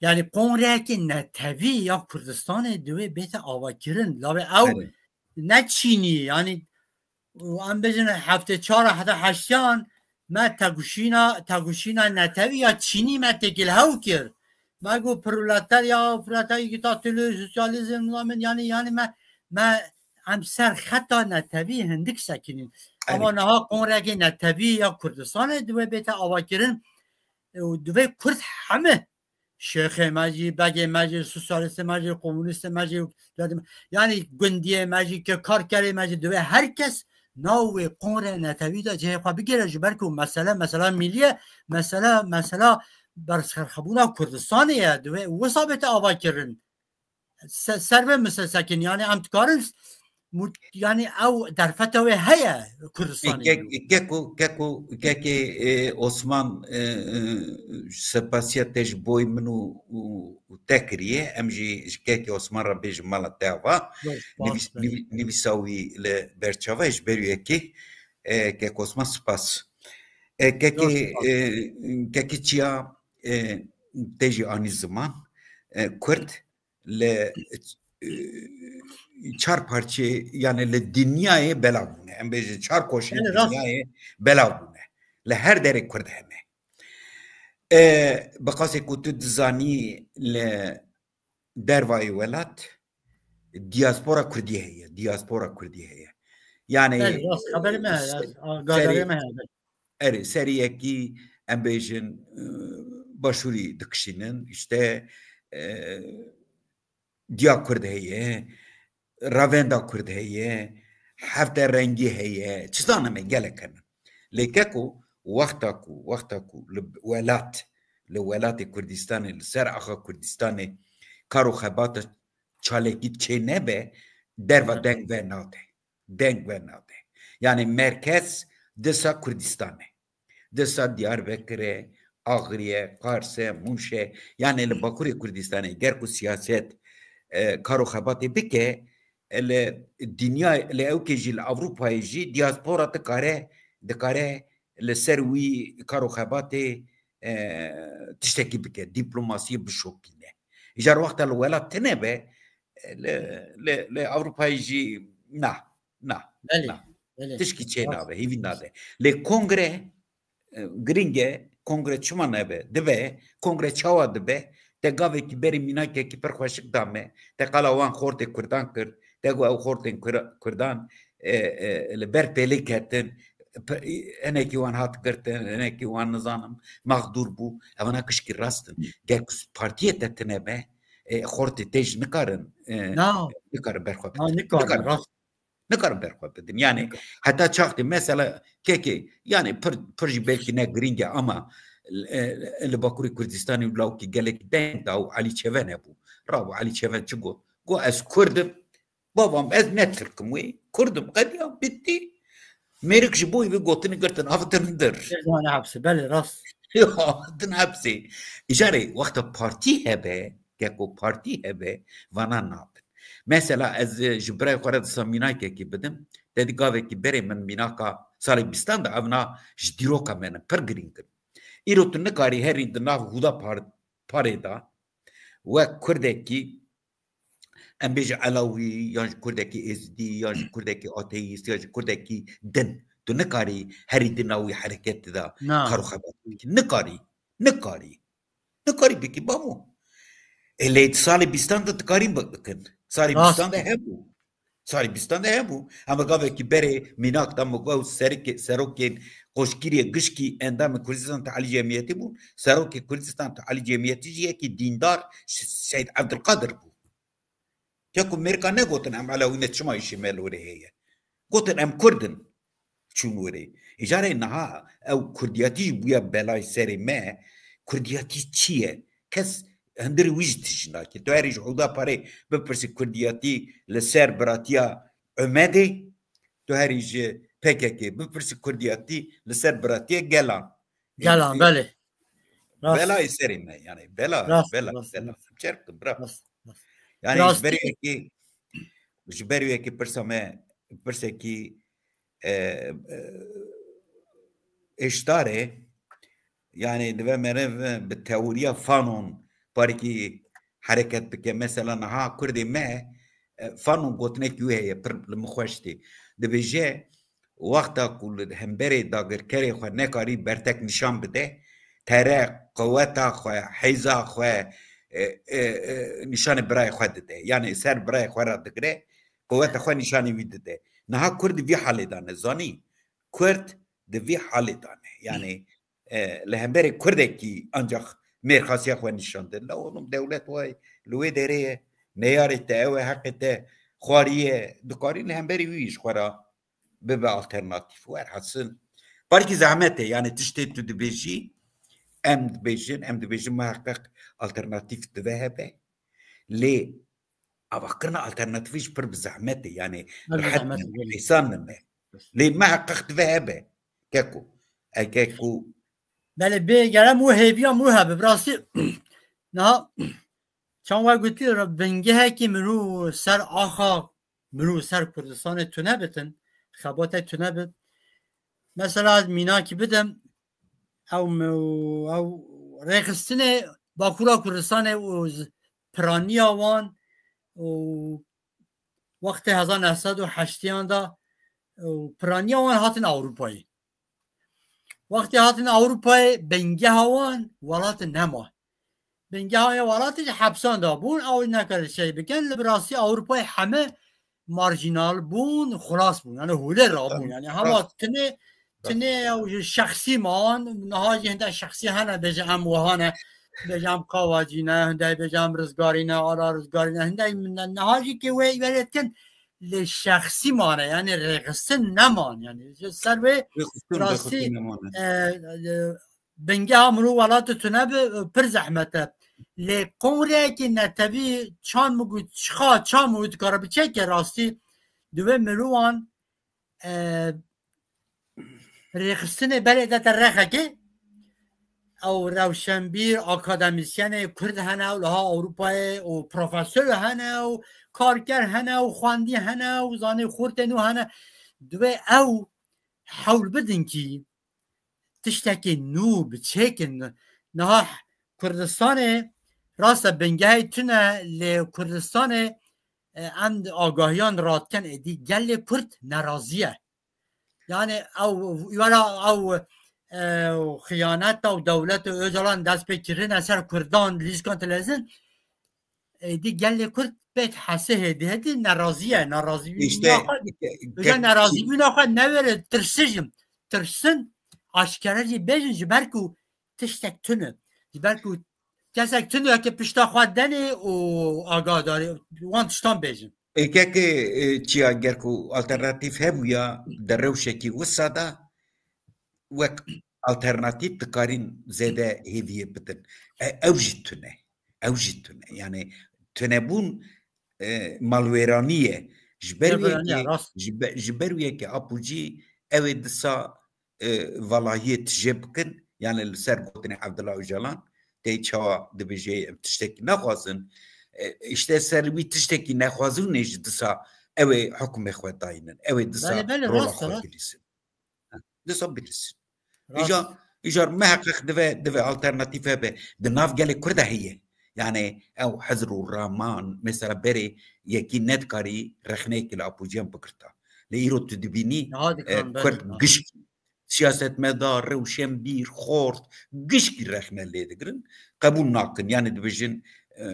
yani kongreyekê netewî ya Kurdistanê divê bête avakirin. Lavê ew Belê. ne çînî, yani û em bêjin heftê çar heta heştiyan me têkoşîna, têkoşîna netewî ya çînî me têkil hew kir. Me got proletarya, proletarya diktatorluğu, sosyalizm, nizamin, yani, yani me, me em ser xeta netewî hindik sekinîn. Ama Erê. niha kongreyekê netewî ya Kurdistanê divê bête avakirin, e, û divê Kurd heme şêxê me jî, begê me jî, sosyalistê me jî, komunistê me jî, yani gundiyê me jî, ke karkerê me jî, divê her kes nav wê kongrê netewî de cihê xwe bigire, ji ber ku mesele, mesela milî ye, mesela, mesela berserxebûna Kurdistanê ye, divê wisa bête avakirin. Se-, ser vê misesekin, yani em dikarin mut-, yani ew derfeta wê heye Kurdistanê. Kek-, keko, keko, kekê, e, Osman, e, e, spasiya te ji boy min û, û, û te kiriye. Em jî ji kekê Osman re bêjin mala te ava. Yok, Nivîs-, spas, nivî-, nivîsa wî li ber çava ji ber wê yekê, e, kek Osman spas. E, kekê, Yok, spas. e, kekê çiya, e, te jî anî ziman, e, Kurd li çar parçê, yani li dinyayê belav bûne. Em bêjin çar koşê Yani rast. dinyayê belav bûne. Li her derê Kurd hene. E, bi qasê ku tu dizanî li dervayê welat diaspora Kurdî heye, diaspora Kurdî heye. Yani Belê, rast, xeberê me heye, ser-, rast. A, gadarê serî-, me heye. Erê, serî yekî em bêjin, e, başûrî dikişînin, işte, e, diya Kurd heye, ravenda Kurd heye, hefte rengî heye, çi zanim e, gelek hene. Lê keko wexta ku, wexta ku li welat, li welatê Kurdistanê, li ser axa Kurdistanê kar û xebata çalakî çê nebe, derva deng venade. Deng venade. Yani merkez disa Kurdistan e. Disa Diyarbekir e, Agriye, Kars e, Mûş e. Yani li Bakurê Kurdistanê ger ku siyaset, e, kar û xebatê bike, e, li dinya, li ewkê jî, li Ewropayê jî diaspora dikare, dikare li ser wî kar û xebatê, e, tiştekî bike, dîplomasiyê bişopîne. Îcar wexta li welat tune be, e, li, li, li Ewropayê jî na, na, Belê, na. belê. Tişkî çê Rast. nabe, hîvî nade. Lê kongre, e, girîng e, kongre çima nebe? Dibe, kongre çawa dibe? Te gavekî berê mînakekî pir xweşik da me. Te qala wan xortê Kurdan kir. Te got ew xortên Kur-, Kurdan, e, e, li ber pêlê ketin. P-, hinekî wan hat girtin, hinekî wan nizanim mexdûr bû. Evana kişkî rast in. Ger ku partiyê te tune be, e, xortê te jî nikarin, e, Na. nikarin berxwe Na, bidin. nikarin, Nikarin. rast. Nikarin berxwe bidin. Yani Nikarin. heta çaxtê mesela kekê, yani pir, pir jî belkî ne girîng e ama, e, li Bakurê Kurdistanê û lawkî gelek deng da û Elî Çeven hebû. Rabû Elî Çeven çi got? Got ez Kurd im, babam ez ne Tirk im wê, Kurd im, qediya, bitti. Mêrik ji bo vê gotinê girtin, havitin dir. Girtin hepsê, belê, rast. Havitin hepsê. Îcarê wexta partî hebe, keko partî hebe, vana nabin. Mesela ez ji birayê xwe re disa mînakekî bidim, te di gavekî berê min mînaka salê bîstan de evna ji dîroka me ne, pir girîng in. Îro tu nikarî herî di nav hûda par-, parê de wek Kurdekî, em bêje Elawî, yan ji Kurdekî Êzidî, yan ji Kurdekî ateîst, yan ji Kurdekî din. Tu nikarî herî di nav wî hereketê de Na. kar û xebat bikî. Nikarî. Nikarî. Nikarî bikî, babo. E, lê salê bîstan de dikarîn bi-, bikin. Salê Rast. bîstan de hebû. Salê bîstan de hebû. Em gavekî berê mînak da min got serikê-, serokên qoşkiriyê gişkî endamê Kurdistan Tealî Cemiyetî bûn. Serokê Kurdistan Tealî Cemiyetî jî yekî dîndar Ş-, Seyd Evdilqadir bû. Keko Mêrika negotin em Elewî ne, çima îşê me li wirê heye. Gotin em Kurd in. Çûn wirê. Îcarê niha ew Kurdiyatî jî bûye belayê serê me. Kurdiyatî çi ye? Kes hundirê wî jî tişt nake. Tu herî ji Hûda Parê bipirsî Kurdiyatî li ser biratiya Omedê, tu herî ji P K K bipirsî Kurdiyatî li ser biratiya Gelan. Gelan, Ê, belê. Rast. Belayê serê me, yani bela, Rast, bela, rast, bela. rast. Çer bikim, bira. Rast, rast. Yani Rast. ji ber wê yekê, ji ber wê yekê pirsa me, pirsekî, e, e, êşdar e. Yani divê meriv bi teoriya Fanon parekî hereket bike. Mesela niha Kurdê me, e, Fanon gotinekî wê heye, pir li min xweş tê. Dibêje, wexta ku li hemberê dagirkerê xwe nekarî bertek nîşan bide, tere, quweta xwe, hêza xwe, e, e, e, nîşanê birayê xwe dide. Yani ser birayê xwe re digire, quweta xwe nîşanê wî dide. Niha Kurd di vî halê de ne, zanî? Kurd di vî halê de ne. Yani, e, li hemberê Kurdekî ancak mêrxasiya xwe nîşan de. La oğlum, dewlet way li wê derê ye, neyarê te ew e, heqê te xwarî ye, dikarî li hemberî wî ji xwe re bibe alternatîf. Werhasil, parkî zehmet e, yani tiştê tu dibêjî, em dibêjin, em dibêjin muheqeq alternatîf dive hebe. Lê avakirina alternatîfê jî pir bi zehmet e, yani Pir bi rehet zehmet e, nime, belê. hêsan nime. Lê muheqeq dive hebe. Keko. Eke ku Belê bê gerem û hêviya mû hebe. Bi rastî niha çawa gotî re bingehekî mirû ser axa, mirû ser Kurdistanê tune bitin, xebatê tune bit. Mesela ez mînakî bidim, ew mi-, ew rêxistinê Bakura Kurdistanê û z-, piraniya wan û wextê hezar neh sed û heştiyan de û piraniya wan hatin Ewropayê. Wextê hatin Ewropayê, bingeha wan welatê nema. Bingeha ya welatê ji hepsan de bûn, ew nekare şey bikin, li bi rastî Ewropayê heme marjînal bûn, xulas bûn. Yani hûlê rabûn. Yani hema tinê, tinê ew ji şexsî man, niha jî hinde şexsî hene, bêje em wiha ne, bêje em Kavacî ne, hinde bêje em Rizgarî ne, Ala Rizgarî ne, hinde min ne, niha jî kê wê wê lê dikin, lê şexsî mane, yani rêxistin neman. Yani ji ser wê rastî, e, e, bingeha mirov welatê tune bi, e, pir zehmet e. Lê kongreyekî netewî çand min got, çiqa çand min got, dikare biçe ke rastî divê mirovan, e, rêxistinê berê dete rexekê, ew rewşenbîr, akademîsyenê Kurd hene û liha Ewropayê û profesor hene û karker hene û xwendî hene û zanî xortê nû hene. Divê ew hewl bidin kî tiştekî nû biçêkin. Niha Kurdistanê rast e bingehê tune, lê Kurdistanê, e, em agahiyan radikin êdî gelê Kurd nerazî ye. Yani ew wera ew, e, xiyaneta û dewlet û Ocalan dest pê kirine ser Kurdan, lîskan tilezin, êdî gelê Kurd pêt hesê hêdî hêdî nerazî ye, nerazî bûna xwe, ke-, ke-, nerazî bûna xwe newêre tirsijin, tirsin, aşkere jî bêjin, ji ber ku tiştek tune. Ji ber ku kesek tune ke pişta xwe denê û agadarî wan tiştan bêjin. Ê kekê, e, çiya ger ku alternatîf hebûya, di rewşekî wisa de wek alternatîf dikarîn zêde hêviyê bidin. E, ew jî tune. Ew jî tune. Yani tunebûn, e, malwêranî ye. Ji ber wê yekê, ji be-, ji ber wê yekê Apûcî ew ê disa, e, valahiyê tijê bikin, yani li ser gotinê Abdullah Ocalan, tê çawa dibêje em tiştekî naxwazin. E, işte ser wî tiştekî nexwazînê jî disa ew ê hukmê xwe dayînin, ew ê disa rola xwe bilîzin. Disa bilîzin. Îcar, îcar miheqeq dive, dive alternatîf hebe. Di nav gelê Kurd de heye. Yani ew hizr û raman, mesela berê yekî nedikarî rexneyekî li Apûciyan bigirta. Lê îro tu dibînî, e, Kurd gişkî siyasetmedar, rewşenbîr, xort, gişkî rexne lê digirin, qebûl nakin. Yani dibêjin, e,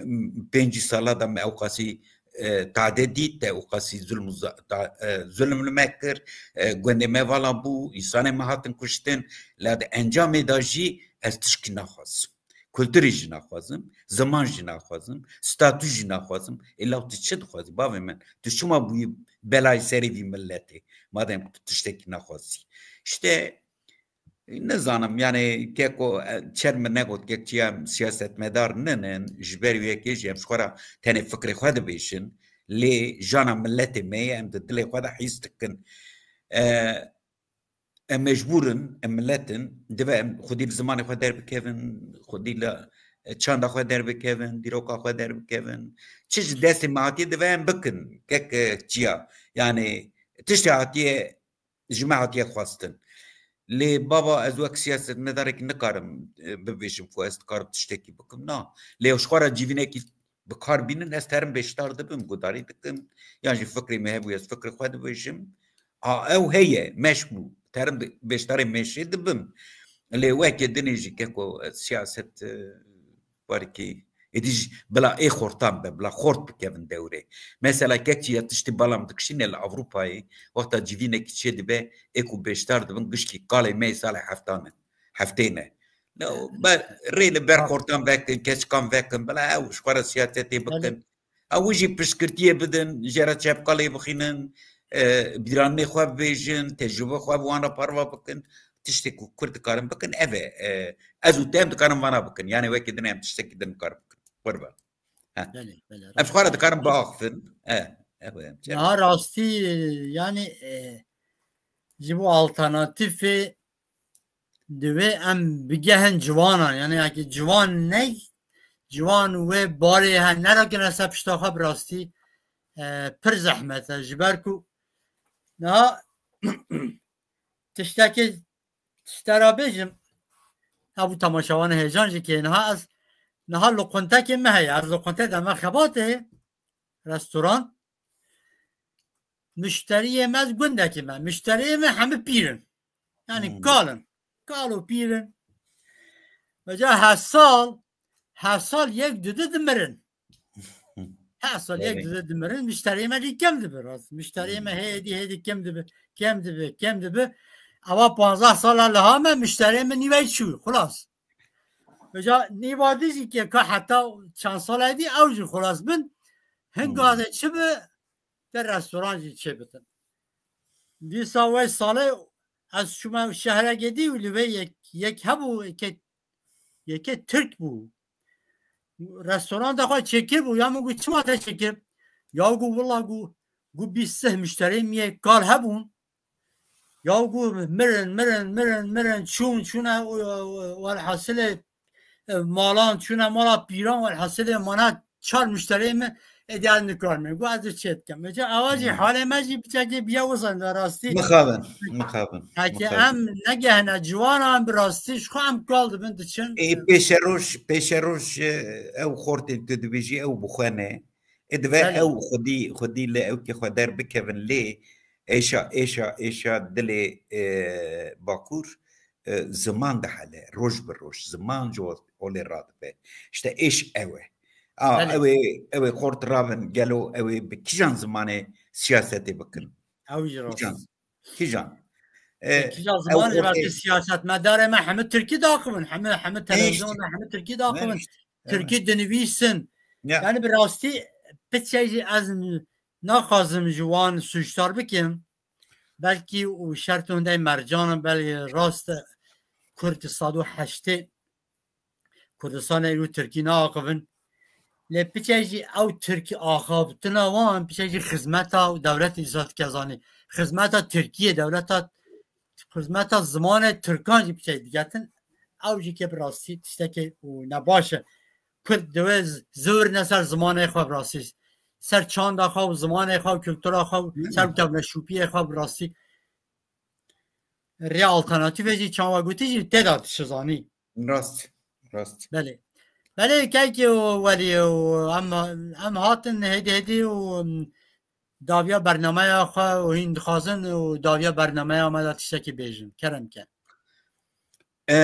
pêncî sala de me ewqasî, e, tade dît, te ewqasî zulm û za-, ta-, e, zulm li me kir, e, gundê me vala bû, însanê me hatin kuştin, la di encamê de jî ez tişkî naxwazim. Kulturê jî naxwazim, ziman jî naxwazim, statû jî naxwazim. Ê law tu çi dixwazî bavê min? Tu çima bûyî belayê serê vî miletê? Madem ku tu tiştekî naxwazî. İşte, nizanim, yani keko, e, çer min negot, kek çiya siyasetmedar ninin, ji ber wê yekê jî em ji xwe re tenê fikrê xwe dibêjin. Lê jana miletê me ye, em di dilê xwe de hîs dikin. E, Em mecbûr in, em milet in, divê em xwedî li zimanê xwe derbikevin, xwedî li çanda xwe derbikevin, dîroka xwe derbikevin. Çi ji destê me hatiye divê em bikin. Kek, e, çiya. Yani tiştê hatiye, ji me hatiye xwestin. Lê baba, ez wek siyasetmedarekî nikarim, e, bibêjim ku ez dikarim tiştekî bikim. Na. Lê ji xwe re civînekî bi kar bînin, ez terim beşdar dibim, gudarî dikim. Yan jî fikrê me hebû, ez fikrê xwe dibêjim. A, ew heye, meş bû. Terim di-, beşdarê meşê dibim. Lê weke dinê jî keko, e, siyaset, e, parkî, êdî jî bila ê xortan be, bila xort bikevin dewrê. Mesela kek çi ya tiştê balam dikişîne li Ewropayê, wexta civînekî çê dibe, ê ku beşdar dibin, gişkî kalê me yê salê heftan in. Heftê ne. No, ber, rê li ber xortan vekin, keçikan vekin, bila ew ji xwe re siyasetê bikin. Ew jî piştgirtiyê bidin, jê re çepkalê bixînin, e, bîranê xwe bibêjin, tecrûbe xwe bi wan re parve bikin. Tiştê ku Kurd dikarin bikin, ev e. E, ez û te em dikarin vana bikin. Yani wekî din em tiştekî din dikarin bikin. Qurban. He. Belê, belê, em ji xwe re dikarin biaxifin. E, ev e, em çi Niha rastî, yani, e, ji bo alternatîfê divê em bigehin ciwanan. Yani, yekî ciwan ney, ciwan wê barê he nerakine ser pişta xwe bi rastî, e, pir zehmet e. Ji ber ku niha tiştekê, tiştera bêjim, hebû temaşevanê hêjan jî kê niha ez, niha li quntekê me heye, ez li qunte de me xebatê, restoran. Müşteriyê me gundekî me. Müşteriyê me hemî pîr in. Yani Hmm. kal in. Kal û pîr in. Veca her sal, her sal yek dide dimirin. Her sal yek Evet. dide dimirin. Müşteriyê me jî kem dibi rast. Müşteriyê me Hmm. hêdî hêdî kem dibi. Kem dibi, kem dibi. Ava panzdeh sala liha me müşteriyê me nîvey çû. Xulas. Veca nîva dî jî ke ka heta çend sala dî ew jî xulas bin. Hinga Hmm. de çi bi, te restoran jî çê bitin. Dîsa wê salê ez çûme şehrekê dî û li vê yek, yek hebû, yekê, yekê Tirk bû. Restoranta xwe çêkir bû, ya min got, "Çima te çêkir?" Ya got, "Wila got, got bîst sih müşterê miyê kal hebûn." Ya got, "Mirin, mirin, mirin, mirin, çûn, çûne, welhasilê, e, malan, çûne mala pîran, welhasilê mane çar müşterê min, ê diyan nikarim." Got, "Ez ê çê dikim." Ece, ewa jî Hmm. halê me jî piçekê biye wisa da rastî. Mixabin, mixabin, Heke mixabin. em negehne ciwanan bi rastî, ji xwe em kal dibin diçin. Ê, pêşeroj, pêşeroj, e, ew xortên tu dibêjî, ew bi xwe ne. Ê, divê Belê. ew xwedî, xwedî li ewkê xwe derbikevin lê êşa, êşa, êşa dilê, e, Bakur, e, ziman dihele, roj bi roj. Ziman ji holê radibe. İşte êş ew e. A, Belê. ew ê, ew ê xort rabin, gelo ew ê bi kîjan zimanê siyasetê bikin? Ew jî rast. Kîjan? Kîjan? E, Kîjan ew zimanê xortê rastî siyasetmedarê me hemî Tirkî daxivin, hemî, hemî E, televîzyonda işte. hemî Tirkî E, daxivin. işte. Evet. Tirkî dinivîsin. Ya. Yani bi rastî piçe jî ez naxwazim ji wan sûcdar bikim. Belkî û şert hûn dey mercan in, belkî rast e, Kurd sed û heştê Kurdistanê îro Tirkî naaxivin. Lê piçe jî ew Tirkî axaftina wan, piçe jî xizmeta dewletê dîsa dike zanî. Xizmeta Tirkiyê, dewleta, xizmeta zimanê Tirkan jî piçe digetin. Ew jî ke bi rastî tiştekê û nebaş e. Kurd divê z-, ziwirne ser zimanê xwe bi rastî. Ser çanda xwe û zimanê xwe û kultura xwe û Hı. ser kevneşûpiyê xwe bi rastî. Rê alternatîfê jî çawa gotî jî tê de dişizanî. Rast, rast. Belê. Belê, kekê û welî û em, em hatin hêdî hêdî û, em, dawiya bernameya xwe û hîn dixwazin û dawiya bernameya me de tiştekî bêjin. Kerem ke. E,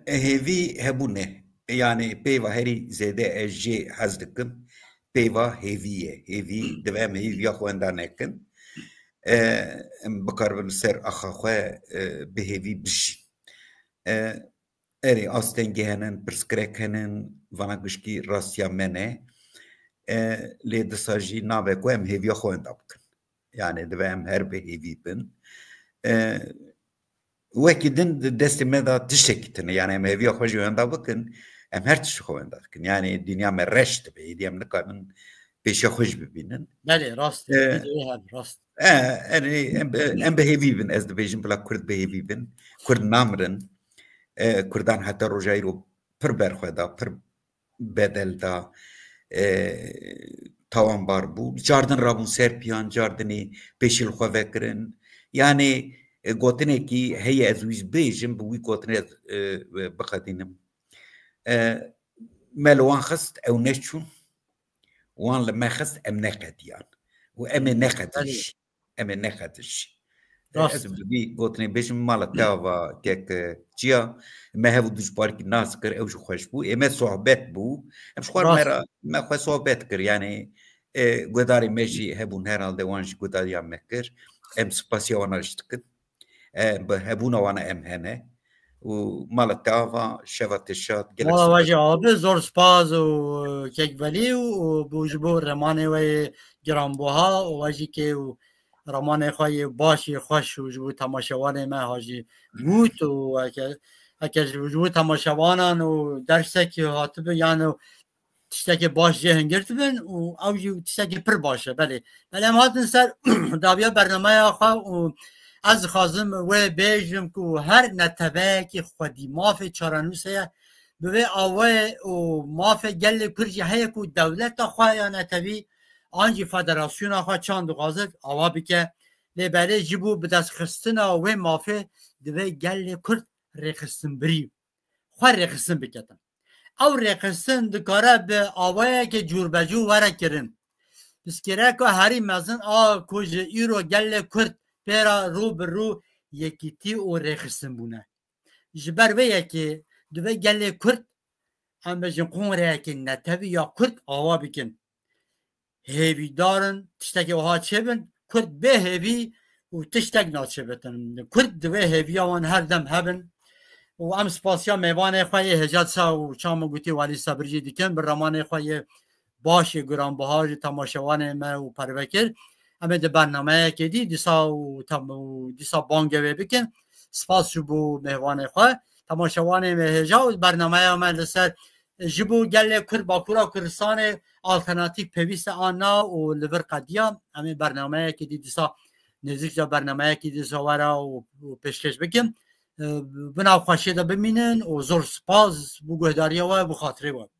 hêvî hebûne. Yani peyva herî zêde ez jê hez dikim. Peyva hêvî ye. Hêvî, divê em hêviya xwe wenda nekin. E, em bikaribin li ser axa xwe, e, bi hêvî bijîn. E, erê, astengî henin, pirsgirêk henin, vana gişkî rastiya me ne. E, lê disa jî nabe ku em hêviya xwe wenda bikin. Yani divê em her bi hêvî bin. E, wekî din di destê me de tiştekî tune. Yani em hêviya xwe jî wenda bikin, em her tiştê xwe wenda dikin. Yani dinya me reş dibe, êdî em nikarin pêşiya xwe jî bibînin. Belê, rast e. E, Vîdyoyê hev, rast. E, yani em bi, em bi hêvî bin, ez dibêjim, bila Kurd bi hêvî bin. Kurd namirin. E, Kurdan heta roja îro pir berxwe da, pir bedel da, e, tawanbar bû. Cardin rabûn ser piyan, cardinê pêşî li xwe vekirin. Yani, e, gotinekî heye, ez wî bêjim, bi wî gotinê ez, e, e, biqedînim. E, me li wan xist, ew neçûn. Wan li me xist, em neqediyan. Û em ê neqedin Belê. jî. Em ê neqedin jî. Rast. Ez bi vî gotinê bêjim, mala te ava kek, e, çiya, me hev û dijbarkî nas kir, ew jî xweş bû. Ê me sohbet bû. Em ji xwe Rast. me ra, me xwe sohbet kir. Yani, e, guhdarê me jî hebûn herhalde, wan jî guhdariya me kir. Em spasiya wana jî dikin. E, bi hebûna wana em hene. Û mala te ava, şeva te şad, gelek Mala we spas. jî abi, zor spas û kek velî û, û bû ji bo remanê we yê giranbuha û we jî kê û remanê xwe yê baş yê xweş û ji bo temaşevanê me ha jî got û heke, heke ji, ji bo temaşevanan û dersekî hatibi, yani tiştekê baş jê hingirtibin û ew jî tiştekî pir baş e, belê. Belê em hatin ser dawiya bernameya xwe û ez dixwazim wê bêjim ku her neteweyekî xwedî mafê çarenûsê ye, bi vê awayê û mafê gelê Kurd jî heye ku dewleta xwe ya netewî an jî federasyona xwe çand dixwaze awa bike. Lê belê ji bo bidestxistina wê mafê divê gelê Kurd rêxistinbirî xwe rêxistin biketin. Ew rêxistin dikare bi awayeke cûrbecû were kirin. Pirsgirêka herî mezin a ku ji îro gelê Kurd pê re rû bi rû yekîtî û rêxistin bûne. Ji ber vê yekê divê gelê Kurd em bêjin kongreyekê netewî ya Kurd ava bikin. Hêvîdar in tiştekê wiha çêbin, Kurd bê hêvî û tiştek naçêbitin. Kurd divê hêviya wan her dem hebin. Û em spasiya mêvanê xwe yê hêja dîsa û çawa min gotî Walî Sebir jî dikin, bi ramanê xwe yê baş ê giranbiha ji temaşevanê me û perve kir. Em ê di bernameyekê dî dîsa û tam û dîsa bangê wê bikin. Spas ji bo mêvanê xwe. Temaşevanê me hêja û bernameya me li ser ji bo gelê Kurd Bakûra Kurdistanê alternatîf pêwîst e an na û li vir qediya. Em ê bernameyekê dî dîsa nêzîkca bernameyekê dîsa were û, û pêşkêş bikin. E, bi nav xweşiyê de bimînin û zor spas bo guhdariya we, bo xatirê we.